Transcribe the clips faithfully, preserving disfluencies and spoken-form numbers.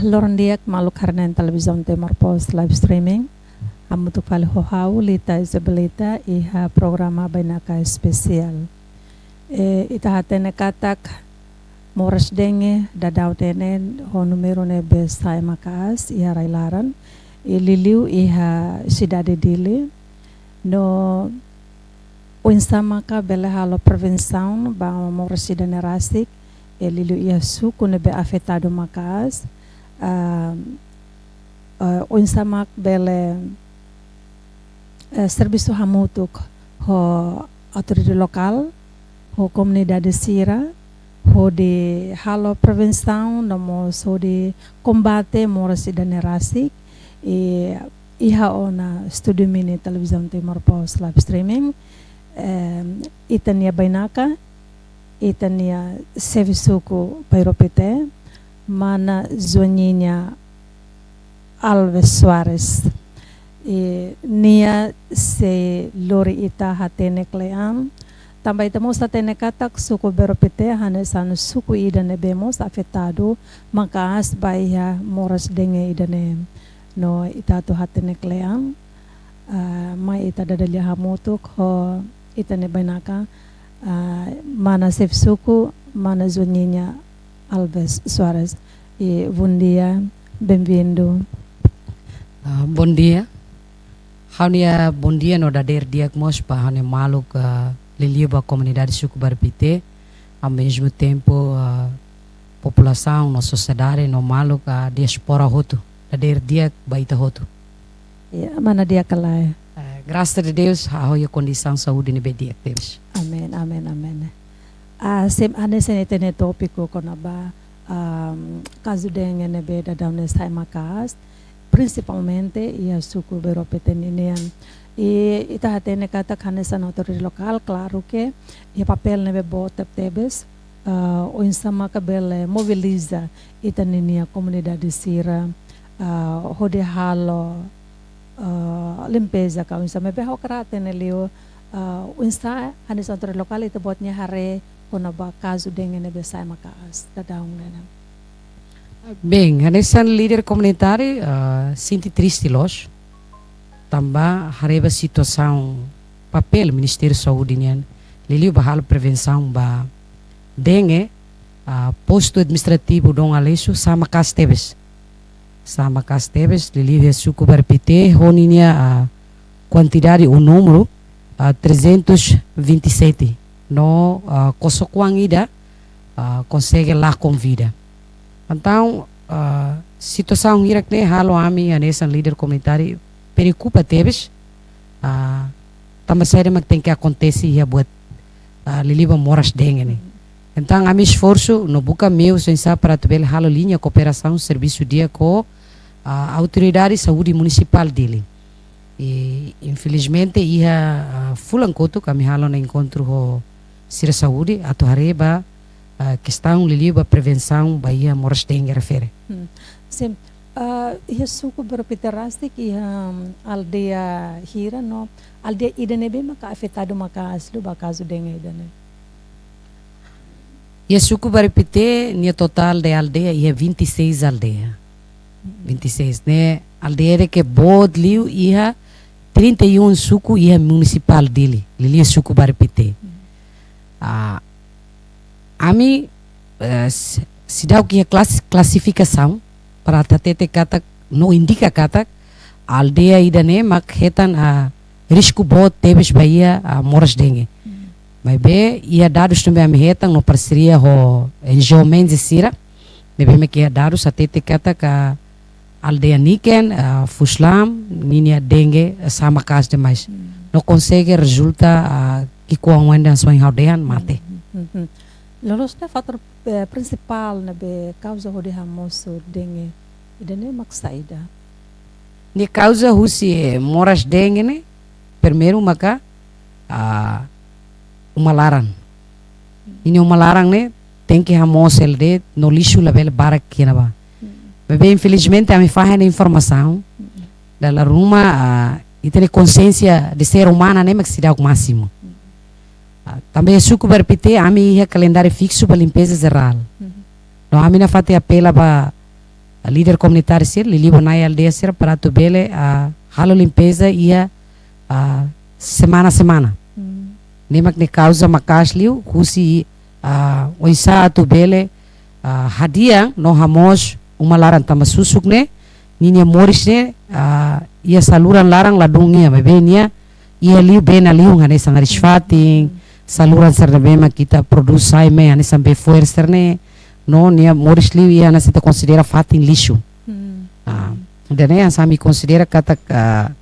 Loron di'ak maluk haree-na'in Televizaun Timor Post live streaming. Hamutuk fali ho ha'u Lita Isabelita iha programa Bainaka Espesiál. Eh, ita hatene katak moras dengue daudaun ne'e ho númeru ne'ebé sa'e maka'as iha rai-laran, i liuliu iha sidade Dili. No oinsá maka bele halo prevensaun ba moras ida-ne'e rasik, i liuliu iha suku ne'ebé afetadu maka'as, ah, eh, oinsá mak bele, eh, servisu hamutuk ho autoridade lokál, ho komunidade sira, hodi halo prevensaun, no mós hodi kombate moras ida-ne'e rasik, i iha ona estúdiu mini Televizaun Timor Post live streaming, em, ita-nia bainaka, ita-nia xefe suku Bairro Pité, mana Joaninha Alves Soares. I nia sei lori ita hatene kle'an. Tanba ita mós hatene katak suku Bairro Pité hanesan suku ida ne'ebé mós afetadu maka'as ba iha moras dengue ida-ne'e. No ita atu hatene kle'an, ah, mai ita dada lia hamutuk ho ita-nia bainaka, ah, mana xefe suku, mana Joaninha Alves Soares. I bondia, bem-vindo. Ah, bondia. Ha'u-nia bondia no dadeer di'ak mós ba ha'u-nia maluk, ah, liuliu ba komunidade suku Bairro Pité, ao mesmo tempo, ah, populasaun no sosiedade no maluk, ah, diáspora hotu. Dadeer di'ak ba ita hotu. Ya, mana di'ak ka lae? Eh, grasa de Deus, ha'u iha kondisaun saúde ne'ebé di'ak tebes. Amen, amen, amen. Ah, sem, hanesan ita-nia tópiku kona-ba, ah, kazu dengue ne'ebé daudaun ne'e sa'e maka'as, prinsipalmente iha suku Bairro Pité ninian. I ita hatene katak hanesan autoridade lokál, klaru ke iha papél ne'ebé boot tebetebes, ah, oinsá maka bele mobiliza ita-ninia komunidade sira, ah, hodi halo, ah, limpeza ka oinsá, maibé ha'u hakarak hatene liu, ah, oinsá hanesan autoridade lokál ita-boot nia haree kona-ba kazu dengue ne'ebé sa'e maka'as daudaun ne'e. Bem, hanesan líder komunitáriu, ah, sente triste loos. Tanba haree ba situasaun papél Ministériu Saúde nian, liuliu ba halo prevensaun ba dengue, ah, postu administrativu Dom Aleixo sa'e maka'as tebes. Sa'e maka'as tebes, liuliu iha suku Bairro Pité, ho ninia, ah, kuantidade ou númeru, ah, trezentos e vinte e sete. No, ah, kosok-oan ida, ah, konsege lakon vida. Entaun, ah, situasaun hirak ne'e halo ami hanesan líder komunitáriu preokupa tebes, ah, tanba saida mak tenke akontese iha buat, ah, liuliu ba moras dengue ne'e. Entaun, ami esforsu no buka meius oinsá para atu bele halo liña kooperasaun servisu di'ak ho, ah, autoridade saúde munisipál Dili. I, infelizmente, iha, ah, fulan kotuk ami halo ona enkontru ho sira saúde atu haree ba, ah, kestaun liuliu ba prevensaun ba iha moras dengue refere. Hmm. Sim, ah, iha suku Bairro Pité rasik iha, hmm, aldeia hira no aldeia ida ne'ebé maka afetadu maka'as liu ba kazu dengue ida-ne'e? Iha suku Bairro Pité, nia totál de aldeia iha vinte e seis aldeia. Vinte e seis, ne'e aldeia ida ke boot liu iha trinta e um suku iha munisipál Dili, liuliu suku Bairro Pité. Ah, ami, eh, s-, seidauk iha klas-, klasifikasaun para hatete katak, no indika katak, aldeia ida-ne'e mak hetan, ah, risku boot tebes ba iha, ah, moras dengue. Maibé, iha dadus ne'ebé ami hetan no parseria ho N G O menje sira, ne'ebé mak iha dadus hatete katak aldeia Niken, ah, Fuslam, ninia dengue, ah, sa'e maka'as demais. No konsege rezulta, ah, ki'ikoan oan ida hanesan ohin ha'u dehan mate. Loloos ne'e fatór, eh, prinsipál ne'ebé kauza hodi hamosu dengue ida-ne'e mak saida? Nia kauza husi, eh, moras dengue ne'e, primeiru maka, ah, uma laran. Ninia uma laran ne'e tenke hamoos hela de'it no lixu labele barak iha ne'ebá. Maibé, infelizmente, ami fahe ona informasaun. Dala ruma, ah, ita-nia konsiénsia de ser umana ne'e mak seidauk másimu. Ah, tanba iha suku Bairro Pité, ami iha kalendáriu fiksu ba limpeza jerál. No ami nafatin apela ba ah, líder komunitáriu sira, liuliu ba nai aldeia sira, para atu bele, ah, halo limpeza iha, ah, semana-semana. Ne'e mak ne'e kauza maka'as liu, husi, ah, oinsá atu bele, ah, hadi'a no hamoos uma laran, tanba susuk ne'e, ninia moris ne'e, ah, iha saluran laran ladún nian, maibé nia iha liu bee nalihun, hanesan nariz-fatin, saluran sira ne'ebé mak ita prodús sai mai, hanesan bee fo'er sira-ne'e, no nia moris liu iha hanesan ita konsidera fatin lixu. Ah, ida-ne'e hanesan ami konsidera katak, ah,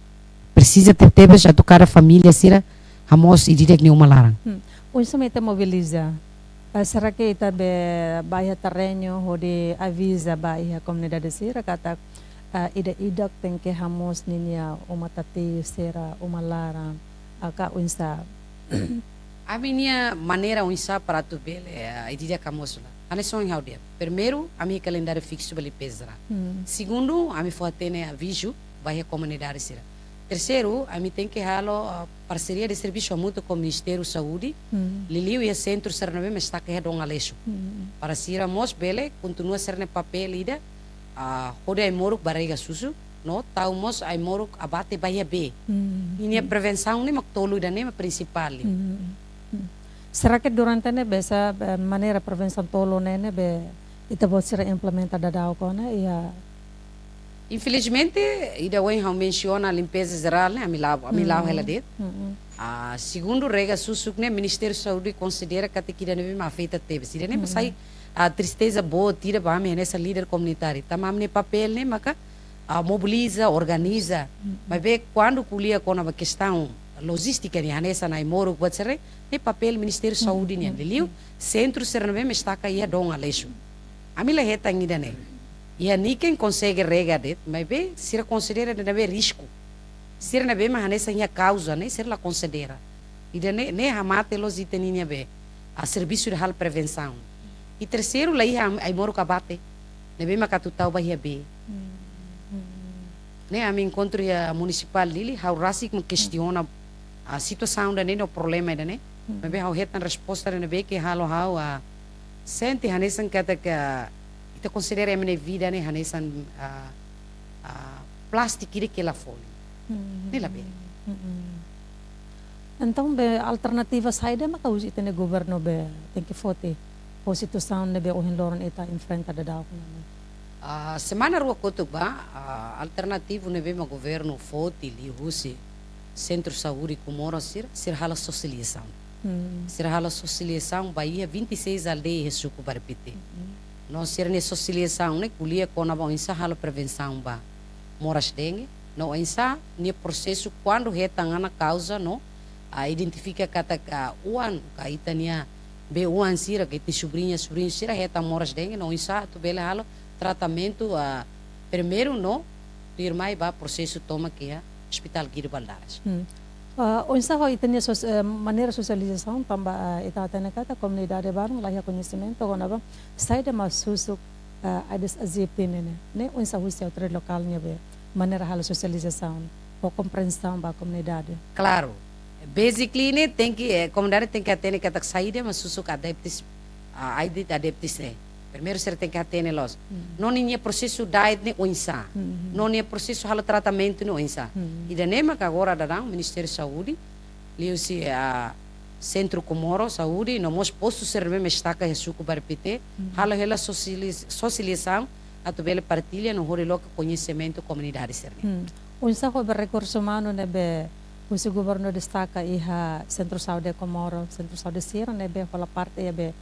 presiza tebetebes atu kada família sira hamoos ida-idak nia uma laran. Hmm. Oinsá mak ita mobiliza? Ah, será que ita be bá iha terrenu hodi aviza ba iha komunidade sira katak, ah, ida-idak tenke hamoos ninia uma tatiu sira, uma laran, ah, ka oinsá? Ami-nia maneira oinsá para atu bele, ah, ida-idak hamoos laran. Hanesan ohin ha'u dehan. Primeiru, ami kalendáriu fiksu ba limpeza laran. Hmm. Segundu, ami fó-hatene avizu ba iha komunidade sira. Terseiru, ami tenke halo, ah, parseria de servisu hamutuk ho Ministériu Saúde, liuliu iha sentru sira ne'ebé mak estaka iha Dom Aleixo. Para sira mós bele kontinua sira-nia papél ida, ah, hodi ai-moruk bá rega susuk, no tau mós ai-moruk abate ba iha bee. Ninia prevensaun ne'e mak tolu ida-ne'e mak prinsipál. Será que durante ne'ebé sá, eh, maneira prevensaun tolu ne'e, ne'ebé ita-boot sira implementa daudaun ona, iha? Infelizmente, ida ohin ha'u mensiona limpeza jerál ne'e, ami la'o, ami la'o hela de'it. Ah, segundu, rega susuk ne'e, Ministériu Saúde konsidera katak ida ne'ebé mak afeta tebes. Ida-ne'e mak sai, ah, tristeza boot ida ba ami hanesan líder komunitáriu. Tanba ami-nia papél ne'e maka, ah, mobiliza, organiza. Maibé kuandu ko'alia kona-ba kestaun lojístika nian, hanesan ai-moruk buat sira-ne'e, ne'e papél Ministériu Saúde nian. Liuliu sentru sira ne'ebé mak estaka iha Dom Aleixo. Ami la hetan ida-ne'e. Iha niken konsege rega de'it, maibé sira konsidera ida ne'ebé risku. Sira ne'ebé mak hanesan iha kauza ne'e, sira la konsidera. Ida-ne'e, ne'e hamate loos ita-ninia be, ah, servisu de halo prevensaun. I terseiru, la iha ai-moruk abate ne'ebé maka atu tau ba iha bee. Ne'e ami enkontru iha munisipál Dili, ha'u rasik mak kestiona, ah, situasaun ida-ne'e no problema ida-ne'e. Maibé ha'u hetan resposta ida ne'ebé ke halo ha'u, ah, sente hanesan katak ita konsidera ema nia vida ne'e hanesan, ah, ah, plástiku ida ke la folin. Ne'e la bele. Entaun be alternativa saida maka husi ita-nia governu be tenke foti ho situasaun ne'ebé ohin loron ita enfrenta daudaun ona ne'e? Ah, semana rua kotuk bá, ah, alternativu ne'ebé mak governu foti liuhusi sentru saúde Comoro sira, sira halo sosializasaun. Sira halo sosializasaun ba iha vinte e seis aldeia iha suku Baripite. No sira-nia sosializasaun ne'e ko'alia kona-ba oinsá halo prevensaun ba moras dengue, no oinsá nia prosesu kuandu hetan ona kauza no, ah, identifika katak, ah, oan ka ita-nia bee-oan sira ka ita-nia subriña, subriñu sira hetan moras dengue, no oinsá atu bele halo tratamentu, ah, primeiru no tuirmai ba prosesu tomak iha Hospital Guido Valadares. Ah, oinsá ho ita-nia sos-, eh, maneira sosializasaun tanba, ah, ita hatene katak komunidade barak la iha koñesimentu kona-ba saida mak susuk, ah, Aedes aegypti ne'e, ne'e? Ne'e oinsá husi autoridade lokál nia be maneira halo sosializasaun ho komprensaun ba komunidade? Klaru. Basically ne'e tenke, eh, komunidade tenke hatene katak saida mak susuk Aedes aegypti, ah, Aedes aegypti ne'e. Primeiru sira tenke hatene loos. No ninia prosesu da'et ne'e oinsá. No nia prosesu halo tratamentu ne'e oinsá. Ida-ne'e maka agora daudaun Ministériu Saúde, liuhusi, ah, Sentru Comoro Saúde, no mós postu sira ne'ebé mak estaka iha suku Baripite, halo hela sosialis-, sosializasaun atu bele partilla no hodi loke koñesimentu komunidade sira-ne'e. Oinsá ho be rekursu umanu ne'ebé husi governu destaka iha Sentru Saúde Comoro, Sentru Saúde sira ne'ebé hola parte iha be,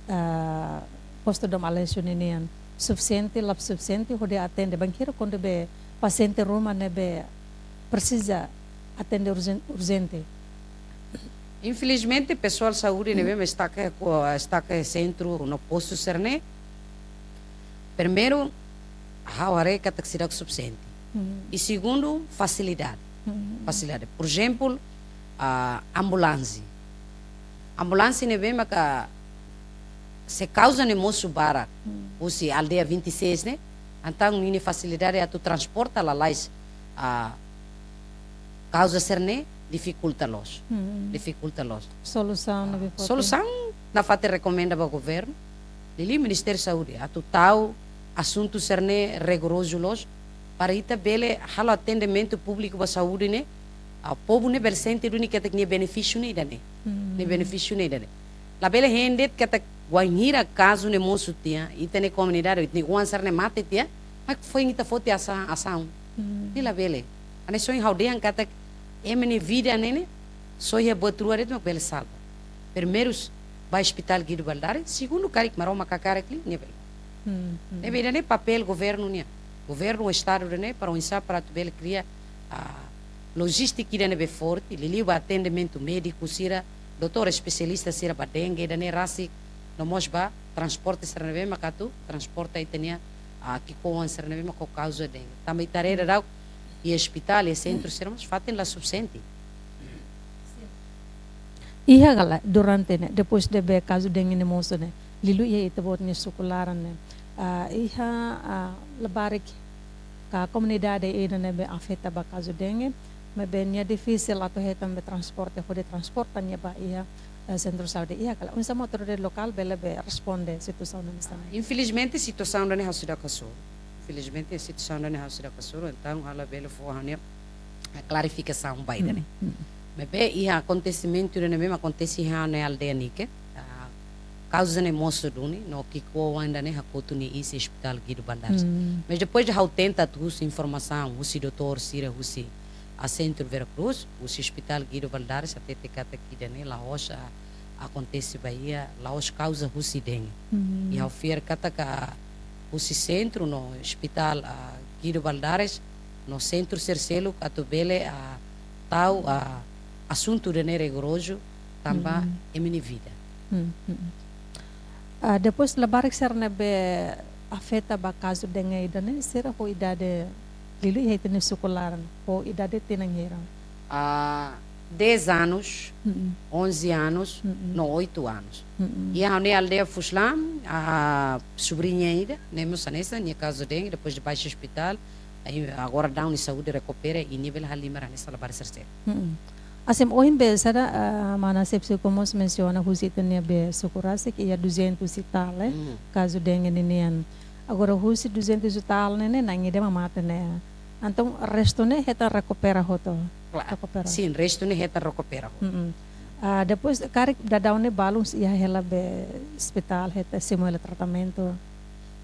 ah, postu Dom Aleixo ninian, sufisiente, la sufisiente hodi atende, bainhira kuandu be pasiente ruma ne'ebé presiza atende urjen-, urjente? Infelizmente, pesoál saúde ne'ebé mak estaka, estaka sentru no postu sira-ne'e, primeiru, ha'u haree katak seidauk sufisiente. I segundu, fasilidade. Fasilidade. Por ezemplu, ah, ambulánsia. Ambulánsia ne'ebé maka se kauza ne'e mosu barak husi aldeia vinte e seis ne'e, entaun ninia fasilidade atu transporta lalais, ah, kauza sira-ne'e difikulta loos. Difikulta loos. Solusaun ne'ebé foti? Solusaun nafatin rekomenda ba governu, liuliu Ministériu Saúde, atu tau asuntu sira-ne'e rigorozu loos, para ita bele halo atendimentu públiku ba saúde ne'e, ah, povu ne'e bele sente duni katak nia benefísiu ne'e ida-ne'e. Hmm. Nia benefísiu ne'e ida-ne'e. Labele hein de'it katak wainhira kazu ne'e mosu tiha, ita-nia komunidade, ita-nia oan sira-ne'e mate tiha, mak foin ita foti asa-, asaun. Hmm. Ne'e labele. Hanesan soin ha'u dehan katak ema nia vida ne'e ne'e, só iha buat rua de'it mak bele salva. Primeiru, ba Hospital Guido Valadares, segundu, karik Maromak hakarak liu, nia bele. Hmm, hmm. Ne'ebé ida-ne'e papél governu nian. Governu, Estadu ida-ne'e, para oinsá para atu bele kria, ah, lojístika ida ne'ebé forte, liuliu ba atendimentu médiku sira, doutór espesialista sira ba dengue, ida-ne'e rasik, no mós ba transporte sira ne'ebé maka atu transporta ita-nia, ah, ki'ikoan sira ne'ebé maka ho kauza dengue. Tanba ita haree daudaun, iha ospitál, iha sentru sira mós fatin la sufisiente. Iha ka lae, durante ne'e, depois de be kazu dengue ne'e mosu ne'e, liuliu iha ita-boot nia suku laran ne'e. Ah, iha, ah, labarik ka komunidade ida ne'ebé afeta ba kazu dengue, maibé nia difisil atu hetan be transporte, hodi transporta nia ba iha, eh, sentru saúde. Iha ka lae, oinsá mós autoridade lokál bele be responde situasaun ne'e hanesan ne'e? Infelizmente, situasaun ida-ne'e ha'u seidauk hasoru. Infelizmente, situasaun ida-ne'e ha'u seidauk hasoru, entaun ha'u labele fó ha'u-nia klarifikasaun ba ida-ne'e. Hmm, hmm. Maibé iha akontesimentu ida-ne'ebé mak akontese iha ha'u-nia aldeia Nike, ah, kauza ne'e mosu duni, no ki'ikoan ida-ne'e hakotu nia iis iha Hospital Guido Valadares. Hmm. Mas depois de ha'u tenta atu husu informasaun, husi doutór sira, husi, ah, sentru Vera Cruz, husi Hospital Guido Valadares, hatete katak ida-ne'e la'ós, ah, akontese ba iha, la'ós kauza husi dengue. Hmm. I ha'u fiar katak husi sentru no Hospital, ah, Guido Valadares, no sentru sira seluk atu bele, ah, tau, ah, asuntu ida-ne'e rigorozu tanba, hmm, ema nia vida. Hmm, hmm. Ah, depois labarik sira ne'ebé afeta ba kazu dengue ida-ne'e, sira ho idade, liuliu iha ita-nia suku laran, ho idade tinan hira? Ah, dez anos, hmm, onze anos, hmm, no oito anos. Hmm. Iha ha'u-nia aldeia Fuslam, ah, sobriña ida, ne'e mós hanesan, nia kazu dengue, depois de baixa hospital, aí agora daudaun nia saúde rekupera, i nia bele halimar hanesan labarik sira seluk. Hmm. Hanesan ohin be sira, ah, mana Sepsi mós mensiona husi ita-nia be suku rasik, iha duzentos e tal, eh, hmm, kazu dengue ninian. Agora husi duzentos e tal ne'e, ne'e na'in ida mak mate ne'e. Entaun restu ne'e hetan rekupera hotu. Klaru. Rekupera. Sin, restu ne'e hetan rekupera hotu. Mm-mm. Ah, depois, karik daudaun ne'e balun sei iha hela be ospitál, hetan simu hela tratamentu?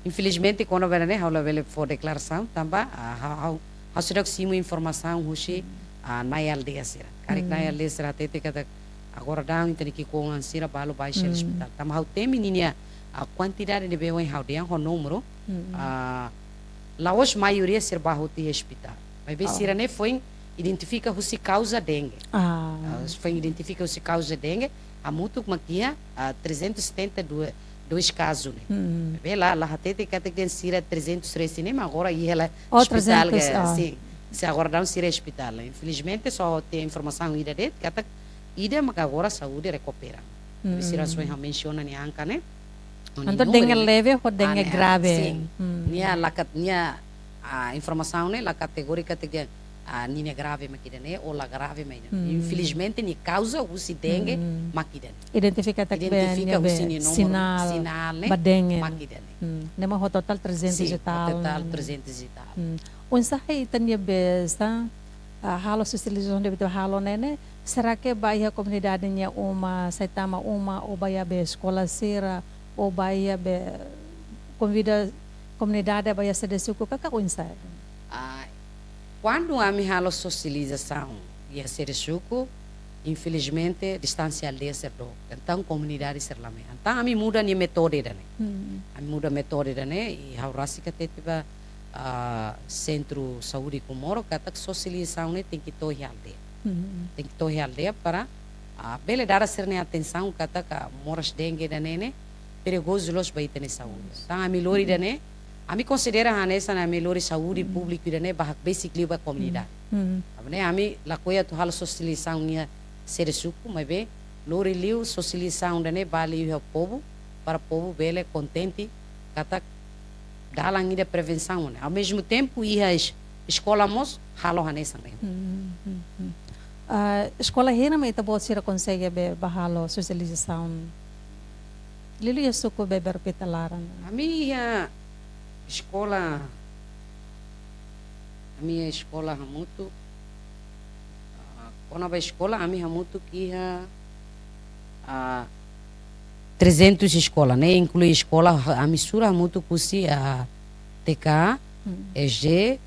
Infelizmente, kona-ba ida-ne'e, ha'u labele fó deklarasaun, tanba, ah, ha'u, ha'u, ha'u seidauk simu informasaun husi, ah, na'i aldeia sira. Karik, mm, na'i aldeia sira hatete katak agora daudaun ita-nia ki'ikoan sira balu baixa, mm, ospitál. Tanba ha'u temi ninia, ah, kuantidade ne'ebé ohin ha'u dehan ho númeru, mm, ah, la'ós maioria sira bá hotu iha ospitál. Maibé, oh, sira-ne'e foin identifika husi kauza dengue. Ah. Ah, foin identifika husi kauza dengue, hamutuk mak iha, ah, trezentos e setenta e dois, dois kazu ne'e. Hmm. Maibé la, la hatete katak dehan sira trezentos resin ne'e, mas agora iha hela, oh, ospitál trezentos, ke, ah, sin. Se agora daudaun sira ospitál. Infelizmente, só iha informasaun ida de'it, katak ida mak agora saúde rekupera. Hmm. Sira só mensiona nia angka ne'e. Entaun, númeru dengue leve ho dengue, ah, ne'e, grave. Sin. Hmm. Nia la kat-, nia, ah, informasaun ne'e la kategoriza katak, ah, ninia grave mak ida-ne'e, ou la grave mak ida-ne'e. Hmm. Infelizmente, nia kauza husi dengue, hmm, mak ida-ne'e. Identifika katak, identifika be, husi nia númeru, sinál, sinál ne'e, ba dengue, mak ida-ne'e. Hmm. Ne'e mak ho totál trezentos, sin, e tal, ho totál, ne'e, trezentos e tal. Hmm. Oinsá ita-nia be sa, ah, halo sosializasaun ne'ebé ita halo ne'e, ne'e, será que ba iha komunidade nia uma, sai tama uma, ou ba iha be eskola sira, ou ba iha be konvida komunidade ba iha sede suku, ka, ka oinsá? Ah, kuandu ami halo sosializasaun iha sede suku, infelizmente, distánsia aldeia sira dook. Entaun, komunidade sira la mai. Entaun, ami muda nia metode ida-ne'e. Hmm. Ami muda metode ida-ne'e, i ha'u rasik hatete ba, ah, Sentru Saúde Comoro, katak sosializasaun ne'e tenke to'o iha aldeia. Hmm. Tenke to'o iha aldeia para, ah, bele dada sira-nia atensaun katak moras dengue ida-ne'e ne'e perigozu loos ba ita-nia saúde. Entaun, ami lori, hmm, ida-ne'e, ami konsidera hanesan ami lori saúde, hmm, públiku ida-ne'e ba hakbesik liu ba komunidade. Hmm. Tanba ne'e ami lakohi atu halo sosializasaun iha sede suku, maibé lori liu sosializasaun ida-ne'e ba liu iha povu, para povu bele kontente katak dalan ida prevensaun ne'e. Ao mesmo tempo, iha es-, eskola mós halo hanesan ne'e. Hmm, hmm, hmm. Ah, eskola hira mak ita-boot sira konsege be bá halo sosializasaun? Liuliu iha suku Beber Pita laran. Ami iha Eskola, ami eskola hamutuk, ah, kona-ba eskola, ami hamutuk iha, ah, trezentos eskola, ne'e inklui eskola, ha-, ami sura hamutuk husi, ah, T K, Hmm. E G,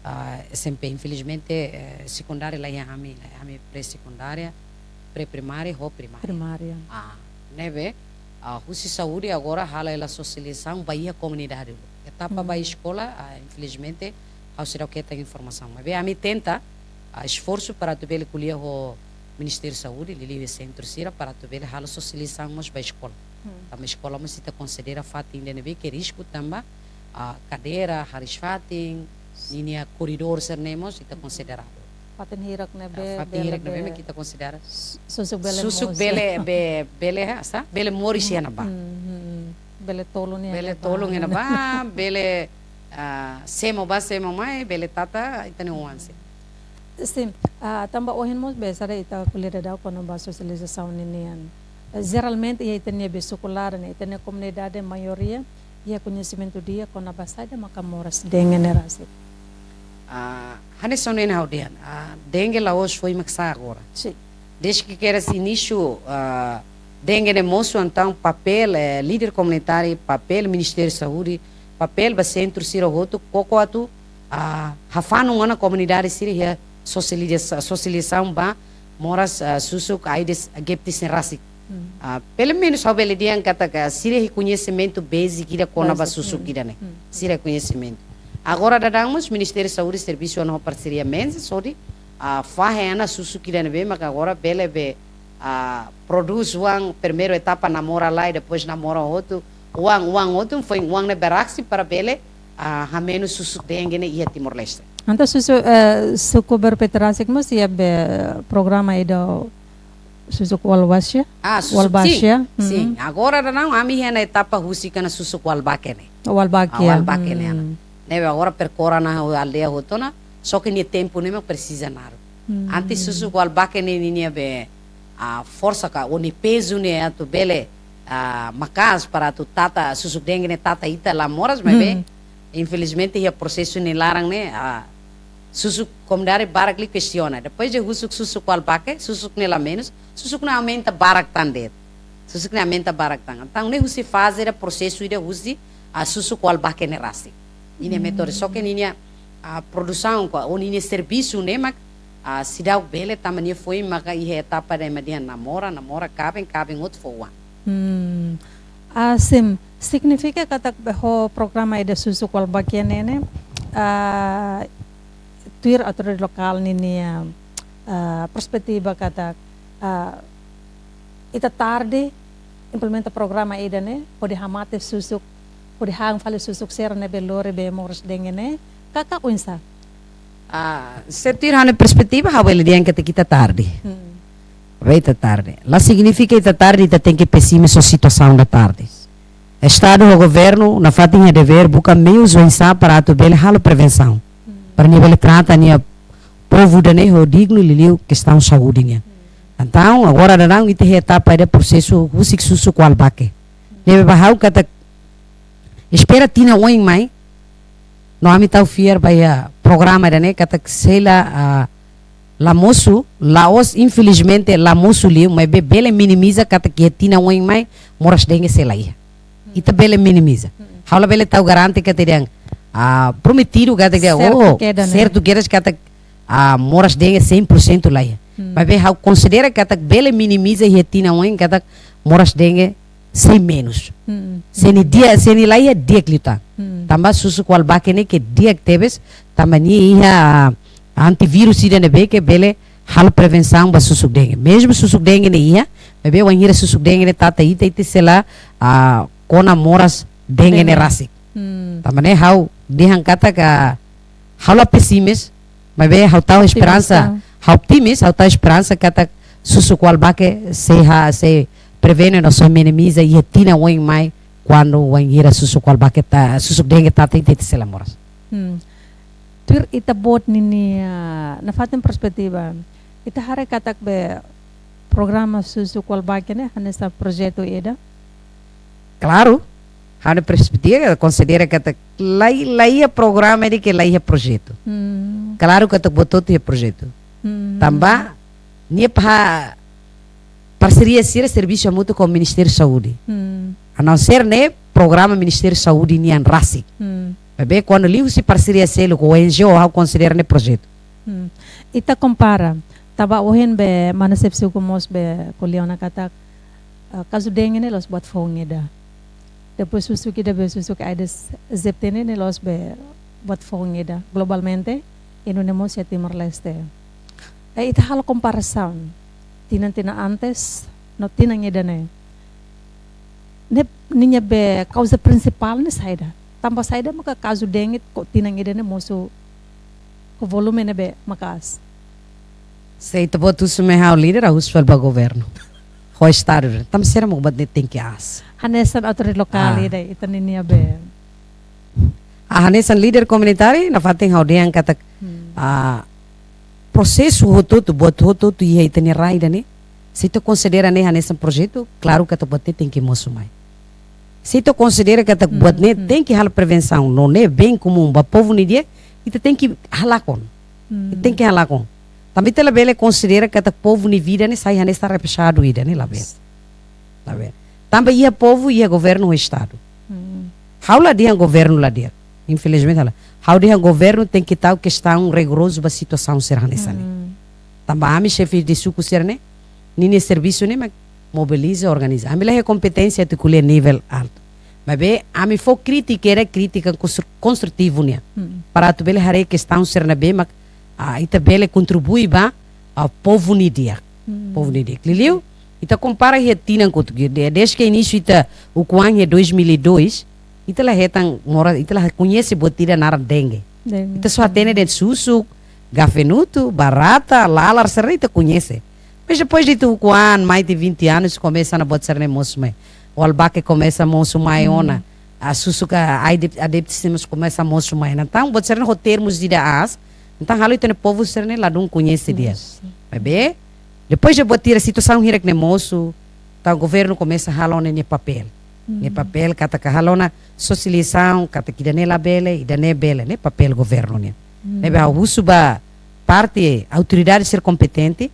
ah, S M P. Infelizmente, eh, sekundária laiha ami, laiha ami pré-sekundária, pré-primária, ho primária. Primária. Ah, ne'ebé, ah, husi saúde agora halo hela sosializasaun ba iha komunidade. Etapa ba Hmm. eskola, ah, infelizmente, ha'u seidauk hetan informasaun. Maibé ami tenta, ah, esforsu para atu bele ko'alia ho Ministériu Saúde, liuliu sentru sira, para atu bele halo sosializasaun mós ba eskola. Hmm. Tanba eskola mós ita konsidera fatin ida ne'ebé ke risku tanba, ah, kadeira, hariis-fatin, ninia koridór sira-ne'e mós ita Hmm. konsidera. Fatin hirak ne'ebé, Ah, fatin bele hirak ne'ebé be mak ita konsidera. Su-, susuk bele susuk mosu. Bele, be-, bele, ha, sá? Bele moris iha ne'ebá. Hmm, hmm, hmm. Bele tolun iha Bele ne'ebá. Tolun iha ne'ebá, bele, ah, semo bá, semo mai, bele tata, ita-nia oan sira. Sin, ah, tanba ohin mós be sara ita ko'alia daudaun kona-ba sosializasaun ninian. Eh, jeralmente, iha ita-nia be suku laran, ita-nia komunidade maioria, iha koñesimentu di'ak kona-ba saida maka moras dengue ne'e rasik. Ah, hanesan ohin ha'u dehan, ah, dengue la'ós foin mak sa'e agora. Sin. Desde ke kedas inísiu, ah, dengue ne'e mosu, entaun papél, eh, líder komunitáriu, papél Ministériu Saúde, papél ba sentru sira hotu, koko atu, ah, hafanun ona komunidade sira iha sosializa-, sosializasaun ba moras, ah, susuk Aedes aegypti ne'e rasik. Hmm. Ah, pelumenus ha'u bele dehan katak sira iha koñesimentu báziku ida kona-ba Báziku, susuk hmm. ida-ne'e. Hmm. Sira iha koñesimentu. Agora daudaun mós Ministériu Saúde servisu ona ho parseria Menses hodi, ah, fahe ona susuk ida ne'ebé maka agora bele be, ah, prodús oan, primeiru etapa namora lai, depois namora hotu, oan, oan hotu, foin oan ne'e bele rasik para bele, ah, hamenus susuk dengue ne'e iha Timor-Leste. Entaun susuk, eh, suku Bero-Pretu rasik mós iha be programa ida susuk Walbahasia? Ah, susuk, Walbahasia? Sin. Hmm. Sin. Agora daudaun ami iha ona etapa husik ona susuk Walbake ne'e. Walbake. Ah, Walbake ne'e. Hmm. Ne'ebé agora perkora ona aldeia hotu ona, só ke nia tempu ne'e mak presiza naruk. Hmm. Antes susuk Walbake ne'e ninia be, ah, forsa ka, ou nia pezu ne'e atu bele, ah, maka'as para atu tata, susuk dengue ne'e tata ita la moras, maibé, Hmm. infelizmente, iha prosesu nia laran ne'e, ah, susuk komunidade barak liu kestiona. Depois de husu susuk Walbake, susuk ne'e la menus, susuk ne'e aumenta barak tan de'it. Susuk ne'e aumenta barak tan. Entaun, ne'e husi faze ida prosesu ida husi, ah, susuk Walbake ne'e rasik. Ninia Hmm. métodu, só ke ninia, ah, produsaun ka, ou ninia servisu ne'e mak, ah, seidauk bele tanba nia foin maka iha etapa ida ema dehan namora, namora kaben, kaben hotu fó oan. Hmm. Ah, sin, signifika katak be ho programa ida susuk Walbake ne'e, ah, tuir autoridade lokál ninia, ah, perspetiva katak, ah, ita tarde implementa programa ida-ne'e, hodi hamate susuk, hodi han fali susuk sira ne'ebé lori be moras dengue ne'e, ka, ka oinsá? Ah, se tuir ha'u-nia perspetiva, ha'u bele dehan katak ita tarde. Hmm. Be ita tarde. La signifika ita tarde, ita tenke pesimis ho situasaun ida tarde. Estadu ho governu, nafatin iha devér buka meius oinsá para atu bele halo prevensaun. Hmm. Para nia bele trata nia povu ida-ne'e ho dignu liuliu kestaun saúde nian. Hmm. Entaun, agora daudaun ita iha etapa ida prosesu husik susuk Walbake. Ne'ebé ba ha'u katak espera tinan oin mai, no ami tau fiar ba iha programa ida-ne'e katak sei la, ah, la mosu, la'ós infelizmente la mosu liu, maibé bele minimiza katak iha tinan oin mai, moras dengue sei la iha. Ita bele minimiza. Hmm. Ha'u labele tau garante katak dehan, ah, prometidu katak dehan, Sertu oh, kedas, ne'e? Sertu kedas katak, ah, moras dengue cem por cento la iha. Hmm. Maibé ha'u konsidera katak bele minimiza iha tinan oin katak moras dengue sei menus. Hmm. Sei nia di'ak, sei nia la iha di'ak liután. Hmm. Tanba susuk Walbake ne'e ke di'ak tebes, tanba nia iha, ah, antivírus ida ne'ebé ke bele halo prevensaun ba susuk dengue. Mezmu susuk dengue ne'e iha, maibé wainhira susuk dengue ne'e tata ita, ita sei la, ah, kona moras dengue ne'e Dengue. rasik. Hmm. Tanba ne'e ha'u dehan katak ha'u la pesimis, maibé ha'u tau Otimista. esperansa. Ha'u otimis, ha'u tau esperansa katak susuk Walbake sei ha, sei prevene no sei minimiza iha tinan oin mai kuandu wainhira susuk Walbake ta, susuk dengue tata ita, ita sei la moras. Hmm. Tuir ita-boot ninia, ah, nafatin perspetiva, ita haree katak be programa susuk Walbake ne'e hanesan projetu ida? Klaru. Ha'u-nia perspetiva, konsidera katak la, la iha programa de'it ke la iha projetu. Hmm. Klaru katak buat hotu iha projetu. Hmm. Tanba, nia ba parseria sira servisu hamutuk ho Ministériu Saúde. Hmm. A não ser ne'e programa Ministériu Saúde nian rasik. Hmm. Maibé, kuandu liuhusi parseria seluk ho O N G O, ha'u konsidera ne'e projetu. Hmm. Ita kompara, tanba ohin be mana xefe suku mós be ko'alia ona katak, eh, kazu dengue ne'e la'ós buat foun ida. Depois susuk ida be susuk Aedes aegypti ne'e, ne'e la'ós be buat foun ida. Globalmente, iha ne'e mós iha Timor-Leste. Eh, ita halo komparasaun tinan-tinan antes no tinan ida-ne'e. Ne'e, ninia be kauza prinsipál ne'e saida? Tanba saida maka kazu dengue ho tinan ida-ne'e mosu ho volume ne'ebé maka'as? Se ita-boot husu mai ha'u líder, ha'u husu fali ba governu. Ho estadu, tanba sira mak buat ne'e tenke aas. Hanesan autoridade lokál, ah, ida, ita ninia be. Ah, hanesan líder komunitáriu, nafatin ha'u dehan katak, hmm, ah, prosesu hotu-hotu, buat hotu-hotu iha ita-nia rai ida-ne'e. Se ita konsidera ne'e hanesan projetu, klaru katak buat ne'e tenke mosu mai. Se ita konsidera katak, hmm, buat ne'e, hmm, tenke halo prevensaun, no ne'e bem komún ba povu nia di'ak, ita tenke halakon. Hmm. Ita tenke halakon. Tanba ita labele konsidera katak povu nia vida ne'e sai hanesan repesadu ida ne'e, labele. Labele. Tanba iha povu, iha governu ho estadu. Hmm. Ha'u la dehan governu la di'ak. Infelizmente, la. Ha'u dehan governu tenke tau kestaun rigorozu ba situasaun sira hanesan ne'e. Hmm. Tanba ami xefe de suku sira-ne'e, ninia servisu ne'e mak mobiliza, organiza. Ami la iha kompeténsia atu ko'alia nivel altu. Maibé, ami fó krítika, era krítika konstru-, konstrutivu nian. Hmm. Para atu bele haree kestaun sira ne'ebé mak, ah, ita bele kontribui ba, ah, povu nia di'ak. Hmm. Povu nia di'ak. Liuliu, ita kompara iha tinan kotuk, de-, desde ke inísiu ita ukun-an iha dois mil e dois, ita la hetan mora, ita la koñese buat ida naran dengue. Dengue. Ita só hatene de'it susuk, gafanhoto, barata, lalar, sira ita koñese. Mas depois de tu ukun-an, mais de vinte anos, komesa ona buat sira-ne'e mosu mai. Ualbaque komesa mosu mai, hmm, ona. A susuk, a, Aedes aegypti mós komesa mosu mai. Entaun, buat sira-ne'e ho termus ida aas. Entaun, halo ita-nia povu sira-ne'e ladún koñese di'ak. Yes. Maibé, depois de buat sira, situasaun hirak ne'e mosu, entaun governu komesa halo ona nia papél. Hmm. Nia papél katak halo ona sosializasaun, katak ida-ne'e labele, ida-ne'e bele, ne'e papél governu nian. Hmm. Ne'ebé ha'u husu ba parte autoridade sira kompetente,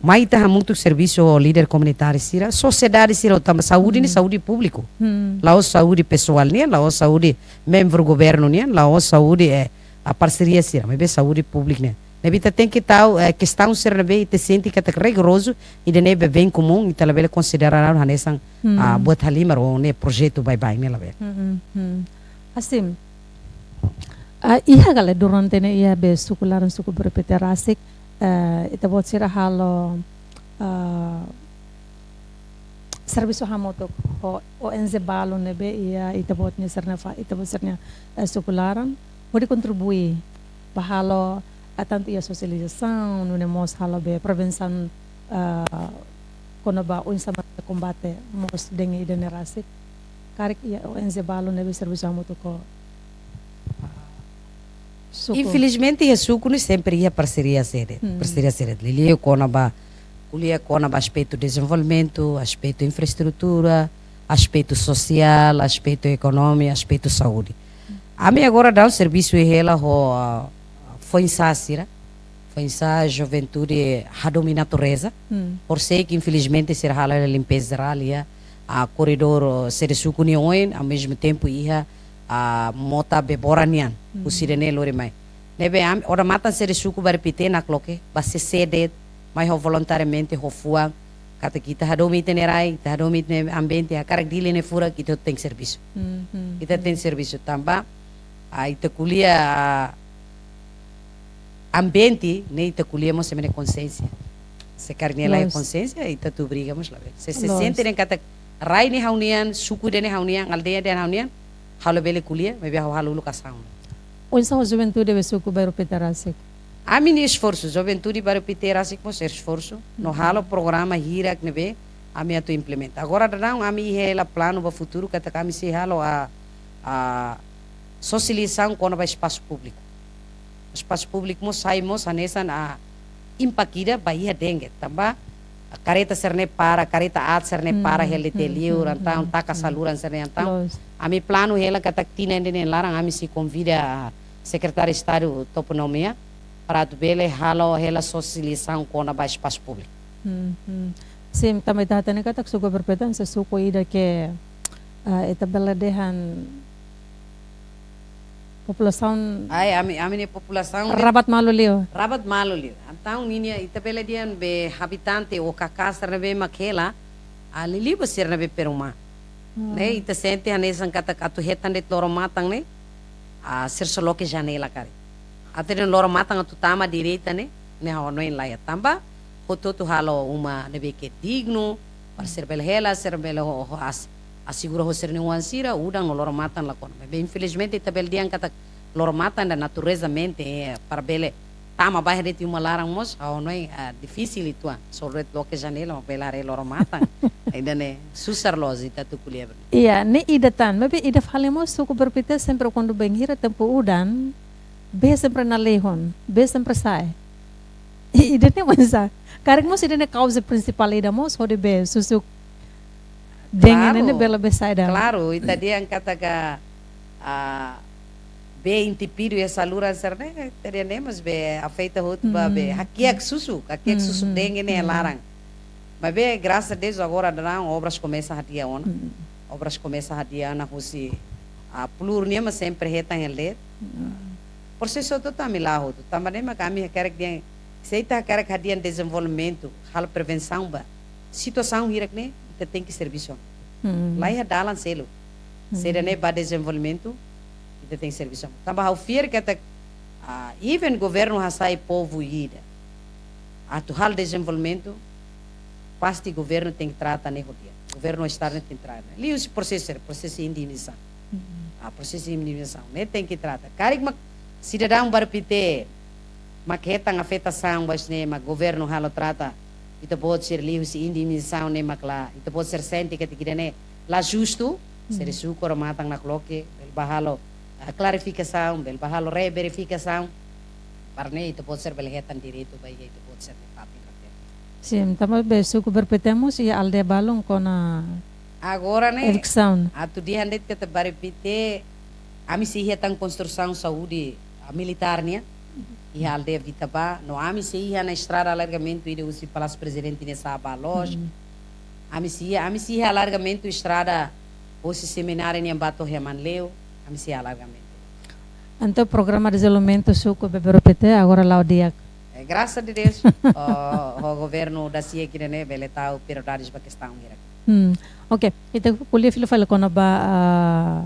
mai ita hamutuk servisu ho líder komunitáriu sira, sosiedade sira, tanba saúde ne'e, hmm, saúde públiku. Hmm. La'ós saúde pesoál nian, la'ós saúde membru governu nian, la'ós saúde, eh, a parseria sira, maibé saúde públiku nian. Ne'ebé ita tenke tau, eh, kestaun sira ne'ebé ita sente katak rigorozu, ida-ne'ebé bem komún, ita labele konsidera hanesan, hmm, ah, buat halimar ou ne'e projetu baibain ne'e labele. Hmm, hmm, hmm. Hasim, ah, iha ka lae durante ne'e iha be suku laran, suku Bairru Pité rasik, eh, ita-boot sira halo, ah, servisu hamutuk ho O N G balu ne'ebé iha ita-boot nia sira-nia fa-, ita-boot sira-nia, eh, suku laran, hodi kontribui ba halo, ah, tantu iha sosializasaun, nune'e mós halo be prevensaun, ah, kona-ba oinsá mak kombate mós dengue ida-ne'e rasik. Karik iha O N G balu ne'ebé servisu hamutuk ho, ah, suku? Infelizmente, iha suku ne'e sempre iha parseria sira de'it. Hmm. Parseria sira de'it. Liuliu kona-ba, ko'alia kona-ba aspetu dezenvolvimentu, aspetu infraestrutura, aspetu sosiál, aspetu ekonomia, aspetu saúde. Ami agora daudaun servisu hela ho, ah, foin-sa'e sira. Foin-sa'e juventude hadomi natureza. Hmm. Por sei ke infelizmente sira halo limpeza jerál iha, ah, korredór, oh, sede suku nia oin, ao mesmo tempo iha, ah, mota Bebora nian, hmm, husi ida-ne'e lori mai. Ne'ebé ami, odamatan sede suku Bairru Pité nakloke, ba sesede, mai ho voluntariamente ho fuan, katak ita hadomi ita-nia rai, ita hadomi ita-nia ambiente, hakarak Dili ne'e furak, ita tenke servisu. Hmm, hmm, ita, hmm, tenke servisu tanba, ah, ita ko'alia, ah, ambiente, ne'e ita ko'alia mós ema nia konsiénsia. Se karik nia la iha, loos, konsiénsia, ita atu obriga mós labele. Se, se, loos, sente dehan katak rai ne'e ha'u-nian, suku ida-ne'e ha'u-nian, aldeia ida-ne'e ha'u-nian, ha'u labele ko'alia, maibé ha'u halo uluk asaun. Oinsá ho juventude be suku Bairru Pité rasik? Ami-nia esforsu, juventude Bairru Pité rasik mós esforsu, no, uhum, halo programa hirak ne'ebé ami atu implementa. Agora daudaun ami iha hela planu ba futuru katak ami sei halo a, a sosializasaun kona-ba espasu públiku. Espasu públiku mós sai mós hanesan a impakta ba iha dengue. Tanba kareta sira-ne'e para, kareta aat sira-ne'e para, hmm, hela tiha, hmm, liur, hmm, entaun, hmm, taka, hmm, saluran sira-ne'e, entaun, loos, Ami planu hela katak tinan ida-ne'e laran ami sei konvida Sekretáriu Estadu Toponímia para atu bele halo hela sosializasaun kona-ba espasu públiku. Hmm, hmm. Sin, tanba ita hatene katak suku Bairru Pité hanesan suku ida ke, ah, ita bele dehan populasaun. Ai, ami, ami-nia populasaun be rabat malu liu. Rabat malu liu. Entaun ninia ita bele dehan be habitante ou KK sira ne'ebé mak hela, ah, liuliu ba sira ne'ebé perumah. Hmm. Ne'e, ita sente hanesan katak atu hetan de'it loro-matan ne'e, ah, sira só loke janela karik. Atu dehan loro-matan atu tama direta ne'e, ne'e ha'u hanoin laiha. Tanba hotu-hotu halo uma ne'ebé ke dignu, para sira bele hela, sira bele ho, ho as-, asegura ho sira-nia oan sira, udan no loro-matan la kona. Maibé infelizmente ita bele dehan katak loro-matan ida naturezamente, eh, para bele tama ba iha de'it uma laran mós, ha'u hanoin, ah, difisil uitoan. Só de'it loke janela, mak bele haree loro-matan. Ida-ne'e susar loos ita atu ko'alia. Iya, ne'e ida tan. Maibé ida fali mós suku Bairru Pité sempre kuandu bainhira tempu udan, bee sempre na lehon, bee sempre sa'e. I ida-ne'e oinsá? Karik mós ida-ne'e kauza prinsipál ida mós hodi bee susuk. Denge ne'e, klaru, bee la bele sa'e dala. Klaru, ita dehan katak, ah, bee entupidu iha saluran sira-ne'e, ita dehan ne'e mós be afeta hotu ba bee. Hmm. Hakiak susuk, hakiak susuk, hmm, denge ne'e, hmm, laran. Maibé, graças a Deus, agora daudaun obras komesa hadi'a ona. Hmm. Obras komesa hadi'a ona husi, ah, Plur nian mak sempre hetan hela de'it. Hmm. Prosesu hotu-hotu ami la'o hotu. Tanba ne'e mak ami hakerek dehan, se ita hakerek hadi'a dezenvolvimentu, halo prevensaun ba situasaun hirak ne'e, ita tenke servisu. Hmm. Laiha dalan seluk. Hmm. Saida ne'e ba dezenvolvimentu, ita tenke servisu. Tanba ha'u fiar katak, ah, even governu hasai povu ida atu halo dezenvolvimentu, pasti governu tenke trata ne'e ho di'ak. Governu Estadu ne'e tenke trata. Liuhusi prosesu, prosesu indemnizasaun. Hmm. Ah, prosesu indemnizasaun ne'e tenke trata. Karik mak sidadaun Bairru Pité mak hetan afetasaun ba ne'e, mak governu halo trata, ita-boot sira liuhusi indemnizasaun ne'e mak la, ita-boot sira sente katak ida-ne'e la justu, hmm, sira suku loro-matan nakloke, bele bá halo, ah, klarifikasaun, bele bá halo reverifikasaun. Para ne'e ita-boot sira bele hetan direitu ba iha ita-boot sira-nia fatin. Sin, tanba be suku Bairru Pité mós iha aldeia balun kona. Agora ne'e, eviksaun. Atu dehan de'it katak Bairru Pité, ami sei iha tan konstrusaun saúde, ah, militár nian iha aldeia Vitabá, no ami sei iha ona estrada alargamentu ida husi Palásiu Prezidente nia sa'e ba loos. Hmm. Ami sei iha, ami sei iha alargamentu estrada husi semináriu nian ba to'o iha Manleu, ami sei iha alargamentu. Entaun programa dezenvolvimentu suku Bairru Pité agora la'o di'ak. Eh, graças a Deus, ho, ho governu dasiak ida-ne'e bele tau prioridades ba kestaun hirak. Hmm, oke. Ita ko'alia fila fali kona-ba, ah,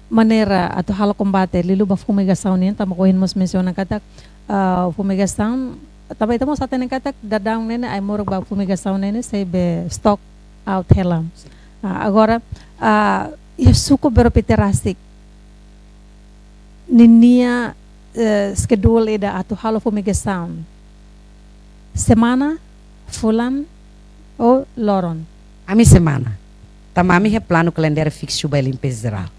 maneira atu halo kombate liuliu ba fumigasaun nian, tanba ohin mós mensiona katak, ah, fumigasaun, tanba ita mós hatene katak daudaun ne'e ai-moruk ba fumigasaun ne'e sei be stock out hela. Sin. Ah, agora, ah, iha suku Bairru Pité rasik, ninia, eh, schedule ida atu halo fumigasaun? Semana, fulan, ou loron? Ami semana. Tanba ami iha planu kalendáriu fiksu ba limpeza jerál.